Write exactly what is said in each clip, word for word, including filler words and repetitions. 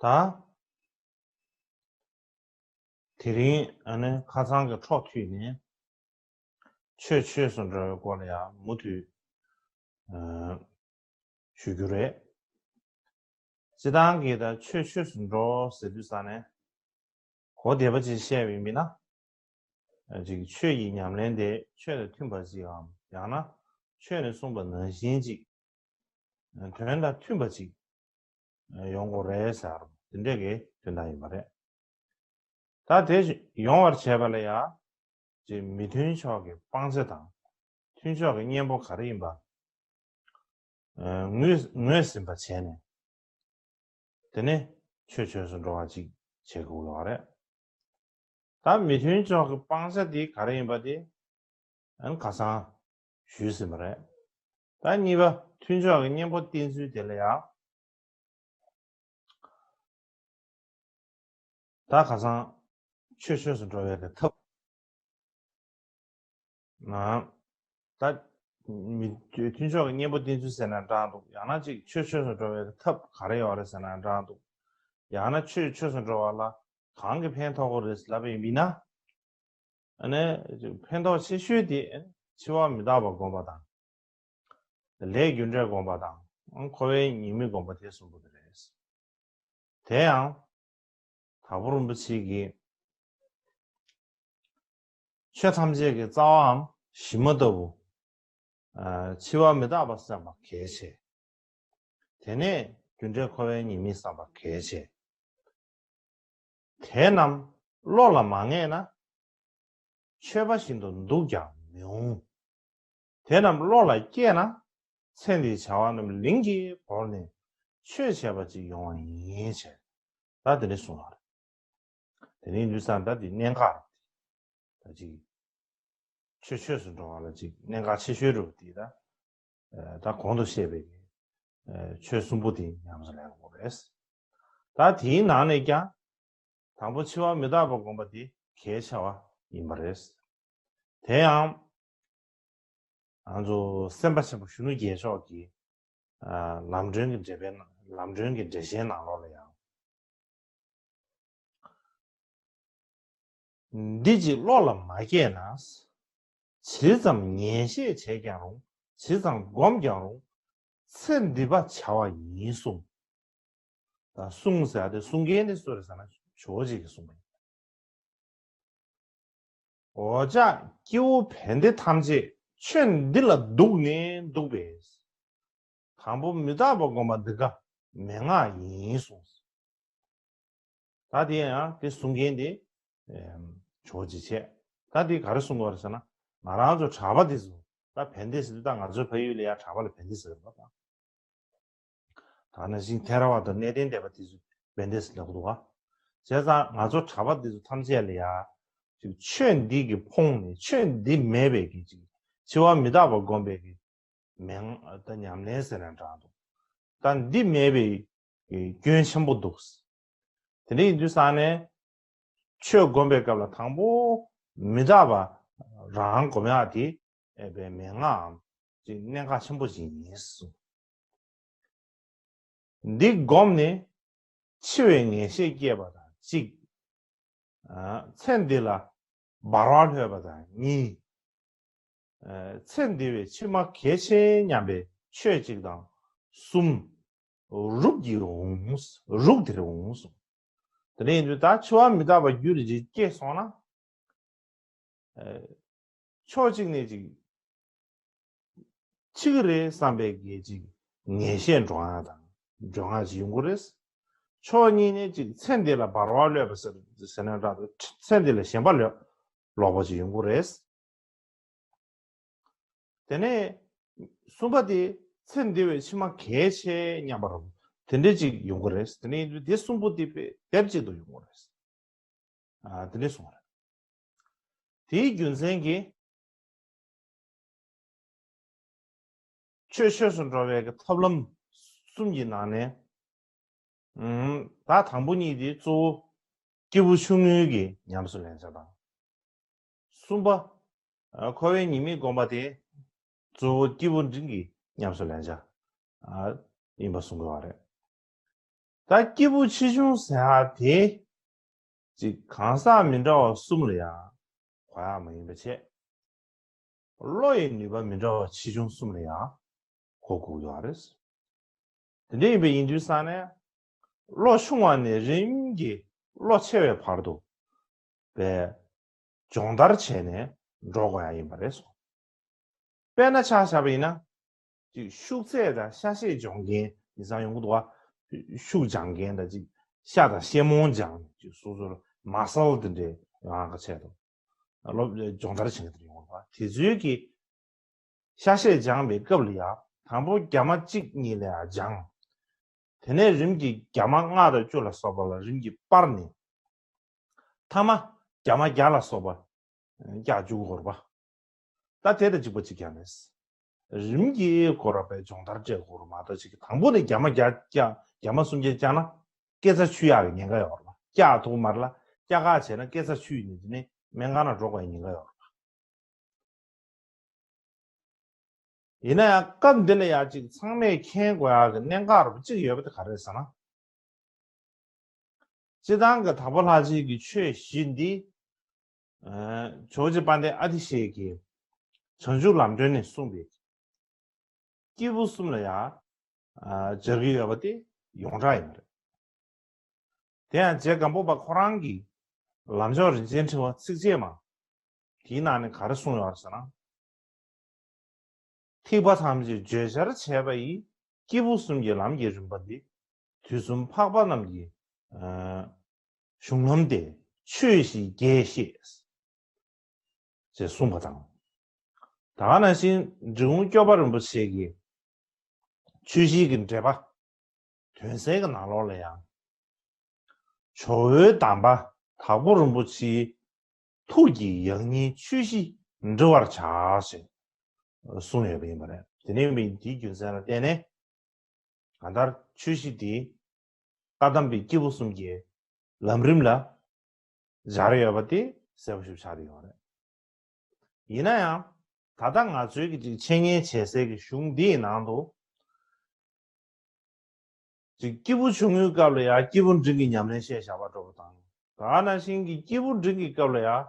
ད་དེ་རིང་ཨ་ནི་ཁ་སང་གི་འཕྲོ་མཐུད་ནས་ཆོས་ཆོས་སུ་འགྲོ་བའི་སྐོར་ལ་ཡང་མུ་མཐུད་ཞུ་རྒྱུ་རེད། སྤྱི་བཏང་གི་ད་ཆོས་ཆོས་སུ་འགྲོ་ཟེར་དུས་ཙ་ནས་གོ་བདེ་བ་ཅིག་བཤད་པ་ཡིན་ན། ཅིག་ཆོས་ཀྱི་ཉམས་ལེན་དེ་ཆོས་དང་མཐུན་པ་ཅིག་གམ། ཡང་ན་ཆོས་ནས་གསུངས་པ་ནང་བཞིན་ཅིག་དོན་དང་མཐུན་པ་ཅིག་ཡོང་དགོས་རེད་ཟེར། དེ་འདྲས་ཀྱི་དོན་དག་ཡིན་པ་རེད། ད་དེ་ཡོང་བར་བྱས་པ་ལ་ཡང་ཅིག་མི་མཐུན་ཕྱོགས་ཀྱི་སྤང་བྱ་དང་མཐུན་ཕྱོགས་ཀྱི་གཉེན་པོ་ག་རེ་ཡིན་པ་ངོས་ངོས་ཟིན་པ་བྱས་ནས། དེ་ནས་ཆོས་ཆོས་སུ་འགྲོ་བ་ཅིག་བྱེད་དགོས་ལོག་རེད། ད་མི་མཐུན་ཕྱོགས་ཀྱི་སྤང་བྱ་དེ་ག་རེ་ཡིན་པ་དེ་ཨ་ནི་ཁ་སང་ཞུས་ཟིན་པ་རེད། ད་གཉིས་པ་མཐུན་ཕྱོགས་ཀྱི་གཉེན་པོ་བསྟེན་ཚུལ་དེ་ལ་ཡང་ད་ཁ་སང་ཆོས་ཆོས་སུ་འགྲོ་བའི་གི་ཐབས། ད་མི་མཐུན་ཕྱོགས་ཀྱི་གཉེན་པོ་བསྟེན་ཚུལ་ཟེར་ན་འདྲ་འདུག་ཡང་ན་ཅིག་ཆོས་ཆོས་སུ་འགྲོ་བའི་གི་ཐབས་ག་རེ་ཡོད་རེད་ཟེར་ན་འདྲ་འདུག་ཡང་ན་ཆོས་ཆོས་སུ་འགྲོ་བ་ལ་གང་གི་ཕན་ཐོགས་ཀྱི་རེད་ལབ་པ་ཡིན་ན། ཨ་ནི་ཕན་ཐོགས་ཆེ་ཤོས་དེ་འཆི་བ་མི་རྟག་པ་སྒོམ་པ་དང་། ལས་རྒྱུ་འབྲས་སྒོམ་པ་དང་། འཁོར་བའི་ཉེས་དམིགས་སྒོམ་པ་དེ་གསུམ་པོ་དེ་རེད། དེ་ཡང་དྭགས་པོ་རིན་པོ་ཆེ་གིས་ཆོས་ཐམས་ཅད་ཀྱི་རྩ་བའམ་གཞི་མ་ལྟ་བུ། འཆི་བ་མི་རྟག་པ་བསམ་པ་གལ་ཆེ། དེ་ནས་རྒྱུ་འབྲས་འཁོར་བའི་ཉེས་དམིགས་བསམ་པ་གལ་ཆེ། དེ་རྣམས་བློ་ལ་མ་ངེས་ན། ཆོས་པ་བཞིན་དུ་འདུག་ཀྱང་མི་འོང་། དེ་རྣམས་བློ་ལ་སྐྱེས་ན། ཚེ་འདིའི་བྱ་བ་རྣམས་ལིང་གིས་བོར་ནས་ཆོས་བྱས་པ་ཅིག་ཡོང་བ་ཡིན་ཞེས་ད་དེ་ནས་གསུངས་པ་རེད། དེ་ནས་འདུས་ས་ད་དེ་གནད་འགག་རེད། ད་ཅིག་ཆོས་ཆོས་སུ་འགྲོ་བ་ལ་ཅིག་གནད་འགག་ཆེ་ཤོས་རུ་དེ་ད། ད་གོང་དུ་བཤད་པའི་ཆོས་གསུམ་པོ་དེ་ཉམས་སུ་ལེན་དགོས་རེད། ད་དེའི་ནང་ནས་ཀྱང་དང་པོ་འཆི་བ་མི་རྟག་པ་སྒོམ་པ་དེ་གལ་ཆེ་བ་ཡིན་པ་རེད། དེ་ཡང་ང་ཚོ་སེམས་དཔའ་ཆེན་པོ་གཞོན་ནུ་རྒྱལ་མཆོག་གིས་ལམ་སྒྲོན་གྱི་འགྲེལ་པའི་ལམ་སྒྲོན་གྱི་འགྲེལ་བཤད་ནང་ལོགས་ལ་ཡང་། འདི་གཅིག་བློ་ལ་མ་སྐྱེས་ན། ཇི་ཙམ་ངེས་ཤེས་བྱས་ཀྱང་རུང་། ཇི་ཙམ་བསྒོམས་ཀྱང་རུང་། ཚེ་འདི་པ་བྱ་བ་ཡིན་གསུངས། ད་གསུངས་ཟེར་ཏེ་གསུང་མཁན་དེ་སུ་རེད་ཟེར་ན་ཇོ་བོ་རྗེ་གིས་གསུངས་པ་ཡིན། འོ་ཅག་སྐྱེ་བོ་ཕན་བདེ་ཐམས་ཅད་ཆོས་འདི་ལ་འདུག་ནས་འདུག་པས། དང་པོ་མི་རྟག་པ་སྒོམ་པ་འདི་ཀ་མན་ངག་ཡིན་གསུངས། ད་དེ་ཡང་དེ་གསུང་མཁན་དེ་ཇོ་བོ་རྗེ་བྱས། ད་དེ་ག་རེ་གསུང་གི་ཡོད་རེད་ཟེར་ན། ང་རང་ཚོ་གྲྭ་པ་དེ་ཚོ་ད་ཕན་བདེ་ཟེར་དུས་ད་ང་ཚོའི་ཕ་ཡུལ་ལ་ཡང་གྲྭ་པ་ལ་ཕན་བདེ་ཟེར་གི་རེད་པ། ད་ནང་བཞིན་ཐེ་ར་བ་དང་གནས་བརྟན་སྡེ་པ་དེ་ཚོ་ཕན་བདེ་ཟེར་ལབ་འདུག་ག་བྱས་ཙང་ང་ཚོ་གྲྭ་པ་དེ་ཚོ་ཐམས་ཅད་ལ་ཡང་ཅིག་ཆོས་འདི་གི་ཕོངས་ནས་ཆོས་འདི་མེད་པའི་གི་ཅིག་འཆི་བ་མི་རྟག་པ་སྒོམ་པའི་གི་མན་ད་ཉམས་ལེན་ཟེར་ན་འདྲ་འདུག་ད་འདི་མེད་པའི་སྐྱོན་ཆེན་པོ་འདུག་དེ་འདྲ་ཡིན་དུས་ཙང་ནས་ཆོས་སྒོམ་པའི་སྐབས་ལ་དང་པོ་མི་རྟག་པ་རང་སྒོམ་ཡག་དེ་ཨེ་པའི་མན་ངག་ཅིག་གནད་འགག་ཆེན་པོ་ཞིག་ཡིན་གསུངས། འདི་བསྒོམས་ནས་འཆི་བའི་ངེས་ཤེས་སྐྱེས་པ་དང་གཅིག་ཚེ་འདི་ལ་འབར་བ་ལྷོད་པ་དང་གཉིས། ཚེ་འདི་བས་ཕྱི་མ་གལ་ཆེ་སྙམ་པའི་ཆོས་གཅིག་དང་གསུམ། རུག་གི་འོང་། རུག་དེར་འོང་གསུངས། དེ་ནས་ཡིན་དུས་ད་འཆི་བ་མི་རྟག་པ་རྒྱུད་ལ་ཅིག་སྐྱེས་སོང་ན། ཕྱོགས་གཅིག་ནས་ཅིག་འཆི་གི་རེད་བསམ་པའི་གི་ཅིག་ངེས་ཤེས་འགྲོ་ཡག་དང་འགྲོ་ཡག་ཅིག་ཡོང་གི་རེད། ཕྱོགས་གཉིས་ནས་ཅིག་ཚེ་འདི་ལ་འབར་བ་ལྷོད་པ་ཟེར་ཟེར་ན་འདྲ་འདུག་ཚེ་འདི་ལ་ཞེན་པ་ལོག་ལོག་པ་ཅིག་ཡོང་གི་རེད། དེ་ནས་གསུམ་པ་དེ་ཚེ་འདི་བས་ཕྱི་མ་གལ་ཆེ་སྙམ་པ་རུ་དེ་འདྲ་ཅིག་ཡོང་གི་རེད། དེ་ནས་དེ་གསུམ་པོ་དེ་དཔེ་དེབ་ཅིག་ཏུ་ཡོང་གི་རེད། ཨ་དེ་འདྲ་གསུངས་རེད། དེའི་རྒྱུ་མཚན་གྱིས་ཆོས་ཆོས་སུ་འགྲོ་བའི་གི་ཐབས་ལམ་གསུམ་གྱི་ནང་ནས། ཨུམ། ད་དང་པོ་གཉིས་དེ་གཙོ་བོ་སྐྱེས་བུ་ཆུང་ངུའི་གི་ཉམས་སུ་ལེན་བྱ་དང་། གསུམ་པ། ཨ་འཁོར་བའི་ཉེས་དམིགས་སྒོམ་པ་དེ་གཙོ་བོ་སྐྱེས་བུ་འབྲིང་གི་ཉམས་སུ་ལེན་བྱ། ཨ་ཡིན་པ་གསུང་གི་ཡོད་རེད། ད་སྐྱེས་བུ་ཆེ་ཆུང་ཟེར་ཡ་དེ། ཅིག་གང་ཟག་མི་འདྲ་བ་གསུམ་ལ་ཡང་གོ་ཡ་མ་ཡིན་པ་བྱས། བློ་ཡི་ནུས་པ་མི་འདྲ་བ་ཆེ་ཆུང་གསུམ་ལ་ཡང་གོ་དགོས་ཡོད་རེད། དེ་འདྲ་ཡིན་པ་ཡིན་དུས་ཙང་ནས། བློ་ཆུང་བ་ནས་རིམ་གྱིས་བློ་ཆེ་བའི་བར་དུ་པའི་སྦྱོང་བརྡར་བྱས་ནས་འགྲོ་དགོས་ཡ་ཡིན་པ་རེད་སོ། དཔེར་ན་ཆ་བཞག་པ་ཡིན་ན། ཅིག་ཤུགས་ཚད་དང་ཤ་ཤེད་སྦྱོང་མཁན་ཡིན་ཙང་ཡོང་གི་འདུག་བ། ཤུགས་སྦྱང་མཁན་དང་ཅིག་ཤ་དང་ཤེ་མོང་སྦྱང་ཅིག་སོ་སོར་མ་སལ་དེ་འདྲའི་ཡང་ཁ་ཆད་དུ། སློབ་སྦྱོང་བརྡར་བྱེད་མཁན་དེ་ཡོང་གི་འདུག་བ། དེ་ཚོའི་གི་ཤ་ཤེད་སྦྱངས་པའི་སྐབས་ལ་ཡང་དང་པོ་རྒྱ་མ་གཅིག་གཉིས་ལ་ཡང་སྦྱངས། དེ་ནས་རིམ་གྱིས་རྒྱ་མ་ལྔ་དང་བཅུ་ལ་སོགས་པ་ལ་རིམ་གྱིས་སྤར་ནས། མཐའ་མ་རྒྱ་མ་བརྒྱ་ལ་སོགས་པ་བཀྱག་བཅུག་དགོས་རེད་པ། ད་དེ་དང་གཅིག་པ་གཅིག་རྐྱང་རེད། རིམ་གྱིས་ཁོ་རང་པའི་སྦྱོང་བརྡར་སྤྲད་དགོས་རེད་མ་གཏོགས་ཅིག་དང་པོ་ནས་རྒྱ་མ་བརྒྱ་བཀྱག་རྒྱ་མ་སུམ་བརྒྱ་བཀྱག་ན་སྐེ་ཚ་འཆུ་ཡག་གི་ཉེན་ཁ་ཡོད་རེད་པ། བཀྱག་ཐུབ་མ་རེད་ལ་བཀྱག་ཁ་བྱས་ན་སྐེ་ཚ་འཆུ་ཡིན་ནས་དེ་ནས་སྨན་ཁང་ལ་འགྲོ་དགོས་ཡ་ཉེན་ཁ་ཡོད་རེད་པ། ཡིན་ན་ཡང་སྐབས་འདི་ལ་ཡང་ཅིག་ཚང་མས་མཁྱེན་དགོས་ཡག་གི་གནད་འགག་རུ་གཅིག་ཡོད་པ་དེ་ག་རེ་རེད་ཟེར་ན། སྤྱིར་བཏང་གི་དྭགས་པོ་ལྷ་རྗེ་གི་ཆོས་བཞི་འདི། ཇོ་བོ་རྗེ་དཔལ་ལྡན་ཨ་ཏི་ཤའི་གི་བྱང་ཆུབ་ལམ་སྒྲོན་ནས་གསུངས་པའི་སྐྱེས་བུ་གསུམ་ལ་ཡང་སྦྱར་གྱི་ཡོད་པ་དེ་ཡོངས་གྲགས་ཡིན་པ་རེད། དེ་ཡང་རྗེ་སྒམ་པོ་པ་ཁོ་རང་གིས་ལམ་མཆོག་རིན་ཆེན་ཕྲེང་བ་ཚིགས་བཅད་མ་དེའི་ནང་ནས་ག་རེ་གསུངས་ཡོད་རེད་ཟེར་ན། ཐེག་པ་ཐམས་ཅད་བརྗོད་བྱར་བྱས་པ་ཡི། སྐྱེས་བུ་གསུམ་གྱི་ལམ་གྱི་རིམ་པ་འདི། དུས་གསུམ་འཕགས་པ་རྣམས་ཀྱི་གཞུང་ལམ་སྟེ། ཆོས་བཞིའི་རྒྱས་བཤད། ཅེས་གསུངས་པ་དང་། ད་ག་ནང་བཞིན་འབྲི་གུང་སྐྱོབ་པ་རིན་པོ་ཆེ་གིས་ཆོས་བཞིའི་གི་འགྲེལ་པ། དོན་གསལ་གྱི་ནང་ལོགས་ལ་ཡང་། ཇོ་བོའི་གདམས་པ་དྭགས་པོ་རིན་པོ་ཆེའི་ཐུགས་ཀྱི་ཡང་སྙིང་ཆོས་བཞི་འབྲི་བར་བྱ་ཞེས་གསུངས་ཡོད་པ་ཡིན་པ་རེད། དེ་ནས་འདིའི་རྒྱུ་མཚན་ལ་བརྟེན་ནས་གང་ལྟར་ཆོས་བཞི་དེ་བཀའ་གདམས་པའི་སྐྱེས་བུ་གསུམ་གྱི་ལམ་རིམ་ལ་སྦྱར་ཡོད་པ་དེ་གསལ་པོ་ཞིག་ཆགས་བསྡད་ཡོད་རེད། ཡིན་ན་ཡང་ད་ལྟ་ང་ཚོའི་གི་ཅིག་འཆད་ཉན་བྱེད་སའི་གི་གཞུང་འདིའི་ནང་དུ། ཅིག་སྐྱེས་བུ་ཆུང་ངུའི་སྐབས་ལ་ཡང་སྐྱེས་བུ་འབྲིང་གི་ཉམས་ལེན་བཤད་བཞག་པ་འདྲ་པོ་དང་། ད་ག་ནང་བཞིན་གྱི་སྐྱེས་བུ་འབྲིང་གི་སྐབས་ལ་ཡང་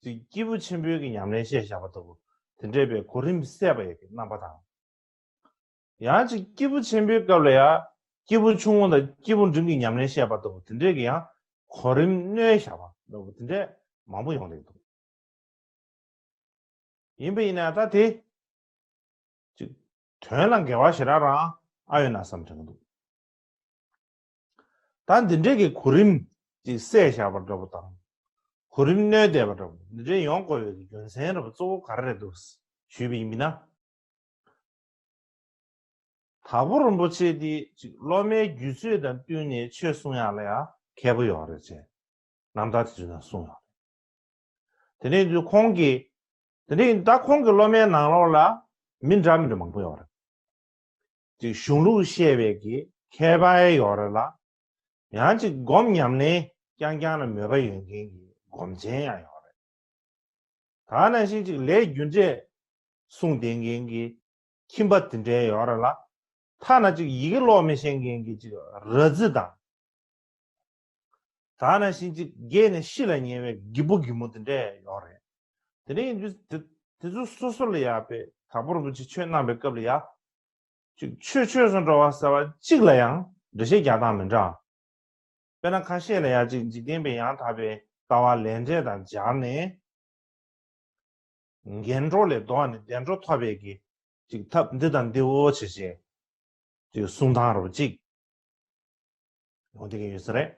ཅིག་སྐྱེས་བུ་ཆེན་པོའི་གི་ཉམས་ལེན་བཤད་བཞག་པ་ལྟ་བུ་དེ་འདྲས་པའི་གོ་རིམ་གསལ་བ་ཡི་གི་རྣམ་པ་དང་། ཡང་ཅིག་སྐྱེས་བུ་ཆེན་པོའི་སྐབས་ལ་ཡང་སྐྱེས་བུ་ཆུང་ངུ་དང་སྐྱེས་བུ་འབྲིང་གི་ཉམས་ལེན་བཤད་པ་ལྟ་བུ་དེ་འདྲས་ཀྱི་ཡང་གོ་རིམ་སྣོན་བཞག་པ་ལྟ་བུ་དེ་འདྲས་མང་པོ་ཡོང་བསྡད་འདུག་ཡིན་པ་ཡིན་ན་ད་དེ། ཅིག་དོན་ལ་འགལ་བ་ཞེ་དྲག་རང་ཨ་ཡོད་ན་བསམ་དྲན་གྱི་འདུག་ད་འདི་འདྲའི་གི་གོ་རིམ་ཅིག་གསལ་བཞག་པ་འདྲ་པོ་དང་། གོ་རིམ་སྣོན་བསྡད་པ་འདྲ་པོ་འདི་འདྲའི་ཡོང་དགོས་པའི་གི་རྒྱུ་མཚན་འདྲ་པོ་གཙོ་བོ་ག་རེ་རེད་འདུག་ཞུས་པ་ཡིན་ན། དྭགས་པོ་རིན་པོ་ཆེ་འདི་ཅིག་སློབ་མའི་རྒྱུད་ཚོད་དང་བསྟུན་ནས་ཆོས་གསུང་ཡག་ལ་ཡང་མཁས་པོ་ཡོད་རེད་ཅེས་རྣམ་ཐར་དེ་ཚོའི་ནང་གསུངས་ཡོད་རེད། དེ་ནས་དུས་ཁོང་གིས། དེ་ནས་ད་ཁོང་གི་སློབ་མའི་ནང་ལོགས་ལ་མི་འདྲ་མི་འདྲ་མང་པོ་ཡོད་རེད། ཅིག་གཞུང་ལུགས་ཤེས་པའི་གི་མཁས་པ་ཡོད་རེད་ལ། ཡང་ཅིག་སྒོམ་ཉམས་ལེན་རྐྱང་རྐྱང་ལ་མོས་པ་ཡོད་མཁན་གྱི་སྒོམ་ཆེན་ཡང་ཡོད་རེད། ད་ག་ནང་བཞིན་ཅིག་ལས་རྒྱུ་འབྲས་གསུངས་བསྡད་མཁན་གྱི་ཁྱིམ་པ་དེ་འདྲའི་ཡོད་རེད་ལ། ཐ་ན་ཅིག་ཡི་གེ་ཀློག་མི་ཤེས་མཁན་གྱི་ཅིག་ར་རྫི་དང་། ད་ག་ནང་བཞིན་ཅིག་རྒས་ནས་ཤི་ལ་ཉེ་བའི་རྒད་པོ་རྒད་མོ་དེ་འདྲ་ཡོད་རེད། དེ་འདྲ་ཡིན་དུས་དེ་དེ་ཚོ་སོ་སོ་ལ་ཡ་པའི་དྭགས་པོ་རིན་པོ་ཆེ་ཆོས་གནང་བའི་སྐབས་ལ་ཡ། ཅིག་ཆོས་ཆོས་སུ་འགྲོ་བ་ཟེར་བ་གཅིག་ལ་ཡང་འགྲེལ་བཤད་རྒྱག་སྟངས་མི་འདྲ། དཔེར་ན་ཁ་ཤས་ལ་ཡ་ཅིག་འཇིག་རྟེན་པའི་ཡང་དག་པའི་ལྟ་བ་ལས་འབྲས་དང་སྦྱར་ནས། ངན་འགྲོ་ལས་ལྡོག་ནས་བདེ་འགྲོ་ཐོབ་པའི་གི་ཅིག་ཐབས་འདི་དང་འདིའོ་བྱས་བྱས་ཅིག་གསུང་སྟངས་རོ་ཅིག་ཡོང་བསྡད་ཀྱི་ཡོད་ས་རེད།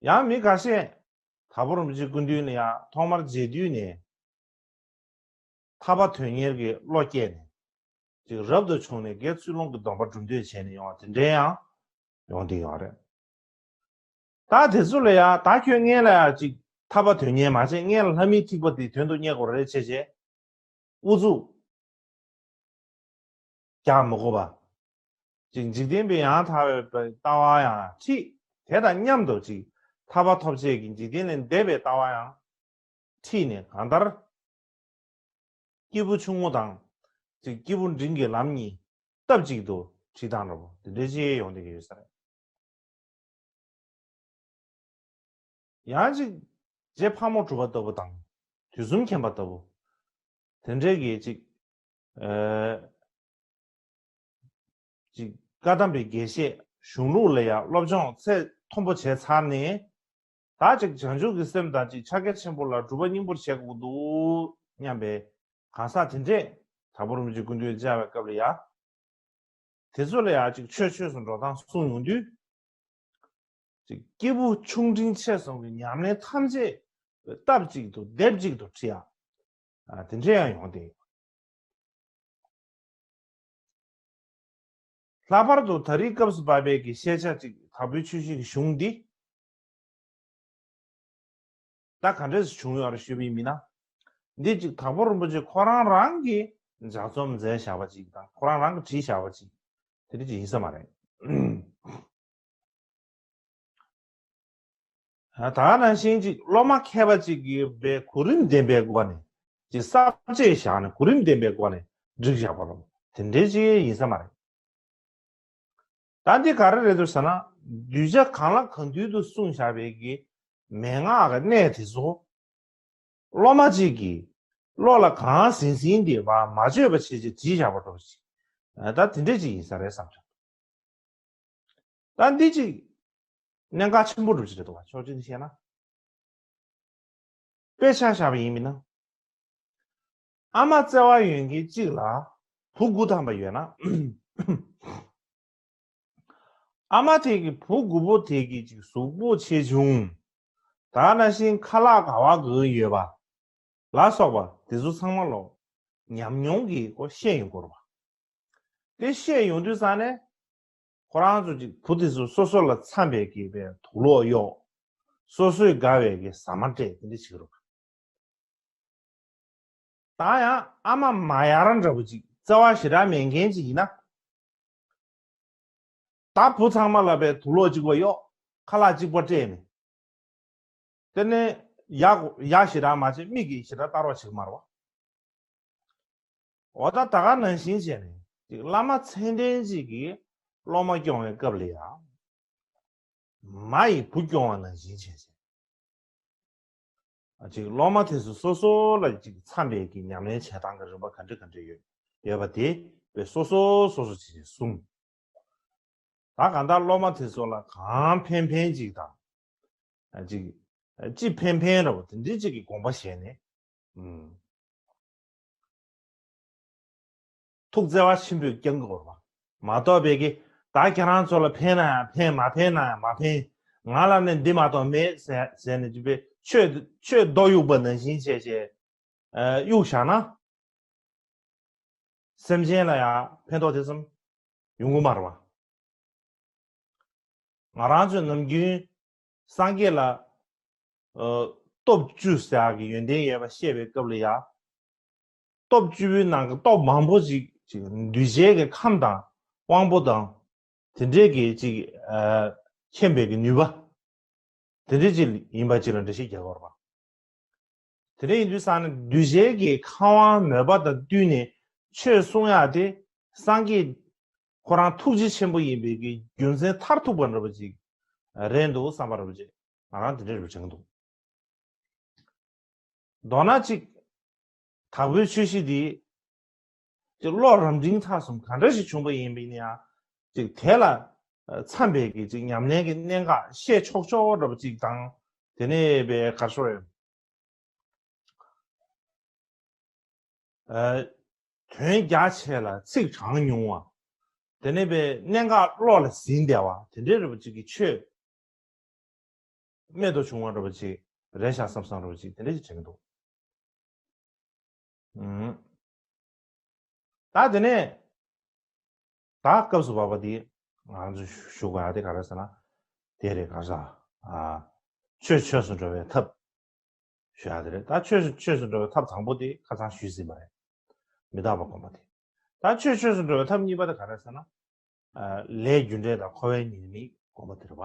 ཡང་མི་ཁ་ཤས་དྭགས་པོ་རིན་པོ་ཆེ་སྐུ་མདུན་ལ་ཡང་ཐོག་མར་མཇལ་དུས་ནས་ཐར་པ་དོན་གཉེར་གྱི་བློ་སྐྱེས་ནས་ཅིག་རབ་ཏུ་བྱུང་ནས་དགེ་ཚུལ་སློང་གི་སྡོམ་པ་སྒྲུབ་འདོད་བྱས་ནས་ཡོང་བ་དེ་འདྲའི་ཡང་ཡོང་བསྡད་ཡོད་རེད། ད་དེ་ཚོ་ལ་ཡ་ད་ཁྱོད་ངེད་ལ་ཡ་ཅིག་ཐར་པ་དོན་གཉེར་མ་བྱས་ངེད་ལ་ལྷ་མིའི་ཐིགས་པ་དེ་དོན་དུ་གཉེར་དགོས་རེད་བྱས་བྱས། ཨུ་ཚུགས་རྒྱག་མི་དགོས་པ། ཅིག་འཇིག་རྟེན་པའི་ཡང་དག་པའི་ལྟ་བ་ཡང་ཁྲིད། དེ་དང་མཉམ་དུ་ཅིག་ཐར་པ་ཐོབ་བྱེད་ཀྱི་འཇིག་རྟེན་ལས་འདས་པའི་ལྟ་བ་ཡང་ཁྲིད་ནས་གང་ལྟར། སྐྱེས་བུ་ཆུང་ངུ་དང་། ཅིག་སྐྱེས་བུ་འབྲིང་གི་ལམ་གཉིས་སྟབས་གཅིག་ཏུ་ཁྲིད་སྟངས་འདྲ་པོ་དེ་འདྲའི་ཅིག་ཡོང་བསྡད་ཀྱི་ཡོད་ས་རེད། ཡང་ཅིག་རྗེ་ཕག་མོ་གྲུ་པ་ལྟ་བུ་དང་། དུས་གསུམ་མཁྱེན་པ་ལྟ་བུ། དེ་འདྲའི་གི་ཅིག་ཨ་ཅིག་བཀའ་གདམས་པའི་དགེ་བཤེས་གཞུང་ལུགས་ལ་ཡང་སློབ་སྦྱོང་ཚད་མཐོན་པོ་བྱས་ཚར་ནས། ད་ཅིག་བྱང་ཆུབ་ཀྱི་སེམས་དང་ཅིག་ཕྱག་རྒྱ་ཆེན་པོ་ལ་སྒྲུབ་པ་སྙིང་པོར་བྱེད་དགོས་འདུག་སྙམ་པའི་གང་ཟག་དེ་འདྲས་དྭགས་པོ་རིན་པོ་ཆེ་སྐུ་མདུན་བཅར་བའི་སྐབས་ལ་ཡང་། དེ་ཚོ་ལ་ཡང་ཅིག་ཆོས་ཆོས་སུ་འགྲོ་སྟངས་གསུངས་ཡོང་དུས། ཅིག་སྐྱེས་བུ་ཆུང་འབྲིང་ཆེ་གསུམ་གྱི་ཉམས་ལེན་ཐམས་ཅད་སྟབས་གཅིག་ཏུ་སྡེབ་གཅིག་ཏུ་ཁྲིད་ཡ། ཨ་དེ་འདྲས་ཡང་ཡོང་བསྡད་ཡོད། ལྷག་པར་དུ་ད་རེས་སྐབས་སུ་བབས་པའི་གི་ཤེས་བྱ་ཅིག་དྭགས་པོའི་ཆོས་བཞི་གི་གཞུང་འདི། ད་ག་འདྲས་སུ་བྱུང་ཡོད་རེད་ཞུས་པ་ཡིན་ན། འདི་ཅིག་དྭགས་པོ་རིན་པོ་ཆེ་ཁོ་རང་རང་གིས་ལྗགས་རྩོམ་མཛད་བཞག་པ་ཅིག་དང་ཁོ་རང་རང་གིས་བྲིས་བཞག་པ་ཅིག་དེ་འདྲ་ཅིག་ཡིན་ས་མ་རེད། ད་ག་ནང་བཞིན་ཅིག་སློབ་མ་མཁས་པ་ཅིག་གིས་པའི་གོ་རིམ་ལྡན་པའི་སྒོ་ནས་ཅིག་གསར་བརྗེ་བཞག་ནས་གོ་རིམ་ལྡན་པའི་སྒོ་ནས་བསྒྲིགས་བཞག་པ་རེད། དེ་འདྲའི་ཅིག་ཡིན་ས་མ་རེད། ད་འདི་ག་རེ་རེད་འདུག་ཟེར་ན། གདུལ་བྱ་གང་ལ་གང་འདུལ་དུ་གསུངས་བཞག་པའི་གི་མན་ངག་གི་གནད་དེ་ཚོ། སློབ་མ་གཅིག་གིས་བློ་ལ་གང་ཟིན་ཟིན་དེ་བ་མ་བཅོས་པ་བྱས་བྱས་བྲིས་བཞག་པ་འདྲ་པོ་ཞིག་ད་དེ་འདྲས་ཅིག་ཡིན་ས་རེད་བསམ་བྱུང་། ད་འདི་ཅིག་གནད་འགག་ཆེན་པོ་འདྲ་པོ་ཞིག་རེད་འདུག་བ། ཕྱོགས་གཅིག་ནས་བཤད་ན། དཔེ་ཆ་བཞག་པ་ཡིན་མིན་ན། ཨ་མ་བརྩེ་བ་ཡོད་མཁན་གཅིག་ལ་བུ་དགུ་ཐམ་པ་ཡོད་ན། ཨ་མ་དེ་གི་བུ་དགུ་པོ་དེ་གི་ཅིག་གཟུགས་པོ་ཆེ་ཆུང་། ད་ག་ནང་བཞིན་ཁ་ལག་ག་བ་གི་ཡོད་པ། ལ་སོགས་པ་དེ་ཚོ་ཚང་མ་ལོ་ཉམས་མྱོང་གི་ཁོ་ཤེས་ཡོང་གི་རེད་པ། དེ་ཤེས་ཡོང་དུས་ཙང་ནས་ཁོ་རང་ཚོ་ཅིག་བུ་དེ་ཚོ་སོ་སོ་ལ་འཚམ་པའི་གི་པའི་དུག་ལོག་གཡོག་སོ་སོས་དགའ་བའི་གི་ཟ་མ་སྤྲད་དེ་འདྲ་བྱེད་ཀྱི་རེད་པ། ད་ཡང་ཨ་མ་མ་ཡར་འདྲ་པོ་ཅིག་བརྩེ་བ་ཞེ་དྲག་མེད་མཁན་ཅིག་ཡིན་ན། ད་བུ་ཚང་མ་ལ་པའི་དུག་ལོག་གཅིག་པ་གཡོག་ཁ་ལག་གཅིག་པ་སྤྲད་ནས། དེ་ནས་ཡག་ཡག་ཞེ་དྲག་མ་བྱས་མིག་གིས་ཞེ་དྲག་ལྟ་རོགས་བྱེད་ཀྱི་མ་རེད་པ། འོ་ད་ད་ག་ནང་བཞིན་བྱས་ནས་ཅིག་བླ་མ་མཚན་ལྡན་ཅིག་གིས་སློབ་མ་སྐྱོང་བའི་སྐབས་ལ་ཡང་། མ་ཡིས་བུ་སྐྱོང་བ་ནང་བཞིན་བྱས་བྱས། ཅིག་སློབ་མ་དེ་ཚོ་སོ་སོ་ལ་ཅིག་འཚམ་པའི་གི་ཉམས་ལེན་བྱེད་སྟངས་ཀྱི་རིམ་པ་ག་འདྲ་ག་འདྲ་ཡོད་ཡོད་པ་དེ་དཔེ་སོ་སོ་སོ་སོ་བྱས་བྱས་གསུངས། ད་གང་ལྟར་སློབ་མ་དེ་ཚོ་ལ་གང་ཕན་ཕན་ཅིག་དང་། ཅིག་ཅི་ཕན་ཕན་འདྲ་པོ་དེ་འདྲའི་ཅིག་གི་དགོངས་པ་བཞེས་ནས། ཨུམ། ཐུགས་བརྩེ་བ་ཆེན་པོས་བསྐྱང་དགོས་པ་མ་གཏོགས་པའི་གི་ད་ཁྱེད་རང་ཚོ་ལ་ཕན་ན་ཡང་ཕན་མ་ཕན་ན་ཡང་མ་ཕན། ང་ལ་ནི་འདི་མ་གཏོགས་མེད་ཟེར་ཟེར་ནས་ཅིག་པའི་ཆོས་ཆོས་རྡོ་གཡུག་པ་ནང་བཞིན་བྱས་བྱས་གཡུག་བཞག་ན། སེམས་ཅན་ལ་ཡང་ཕན་ཐོགས་དེ་ཙམ་ཡོང་གི་མ་རེད་པ། ང་རང་ཚོས་ནམ་རྒྱུན་སངས་རྒྱས་ལ་ཨ་སྟོབས་བཅུ་ཟེར་ཡག་གི་ཡོན་ཏན་ཡོད་པ་བཤད་པའི་སྐབས་ལ་ཡང་། སྟོབས་བཅུ་པོའི་ནང་གི་སྟོབས་མང་པོ་ཅིག་ཅིག་གདུལ་བྱའི་གི་ཁམས་དང་དབང་པོ་དང་། དེ་འདྲའི་གི་ཅིག་ཨ་མཁྱེན་པའི་གི་ནུས་པ། དེ་འདྲ་ཅིག་ཡིན་པ་ཅིག་ལ་འགྲེལ་བཤད་རྒྱག་དགོས་རེད་པ། དེ་འདྲ་ཡིན་དུས་ཙང་ནས་གདུལ་བྱའི་གི་ཁམས་དབང་མོས་པ་དང་བསྟུན་ནས་ཆོས་གསུང་ཡག་དེ་སངས་རྒྱས་ཁོ་རང་ཐུགས་རྗེ་ཆེན་པོ་ཡིན་པའི་གི་རྒྱུ་མཚན་མཐར་ཐུག་པ་འདྲ་པོ་ཅིག་རེད་འདུག་བསམ་པ་འདྲ་པོ་ཅིག་ང་རང་དེ་འདྲ་རེ་བ་དྲན་གྱི་འདུག་མདོར་ན་ཅིག་དྭགས་པོའི་ཆོས་གཞི་འདི་ཅིག་བློ་རབ་འབྲིང་ཐ་གསུམ་ག་འདྲ་ཞིག་བྱུང་པ་ཡིན་པ་ཡིན་ན་ཡང་ཅིག་དེ་ལ་འཚམ་པའི་གི་ཅིག་ཉམས་ལེན་གྱི་གནད་འགག་བཤད་ཆོག་ཆོག་འདྲ་པོ་ཅིག་དང་། དེ་ནས་པའི་གར་ཤོར་ཡོད། ཨ་དོན་རྒྱ་ཆེ་ལ་ཚིག་གྲངས་ཉུང་བ། དེ་ནས་པའི་གནད་འགག་བློ་ལ་ཟིན་བསྡད་པ་དེ་འདྲའི་རེ་བ་ཅིག་གི་ཆོས། རྨད་དུ་བྱུང་བ་འདྲ་པོ་ཅིག་རེད་ཤག་བསམ་བསམ་འདྲ་པོ་ཅིག་དེ་འདྲ་ཅིག་དྲན་གྱི་འདུག་ཨུམ། ད་དེ་ནས་ད་སྐབས་སུ་བབ་པ་འདི་ང་ཚོ་ཞུ་དགོས་ཡ་དེ་ག་རེ་ཟེར་ན། དེ་རེད་ག་རེ་ཟེར། ཨ་ཆོས་ཆོས་སུ་འགྲོ་བའི་ཐབས་ཞུ་ཡ་དེ་རེད། ད་ཆོས་ཆོས་སུ་འགྲོ་བའི་ཐབས་དང་པོ་དེ་ཁ་སང་ཞུས་ཟིན་པ་རེད། མི་རྟག་པ་སྒོམ་པ་དེ། ད་ཆོས་ཆོས་སུ་འགྲོ་བའི་ཐབས་གཉིས་པ་དེ་ག་རེ་ཟེར་ན། ཨ་ལས་རྒྱུ་འབྲས་དང་འཁོར་བའི་ཉེས་དམིགས་སྒོམ་པ་དེ་རེད་པ།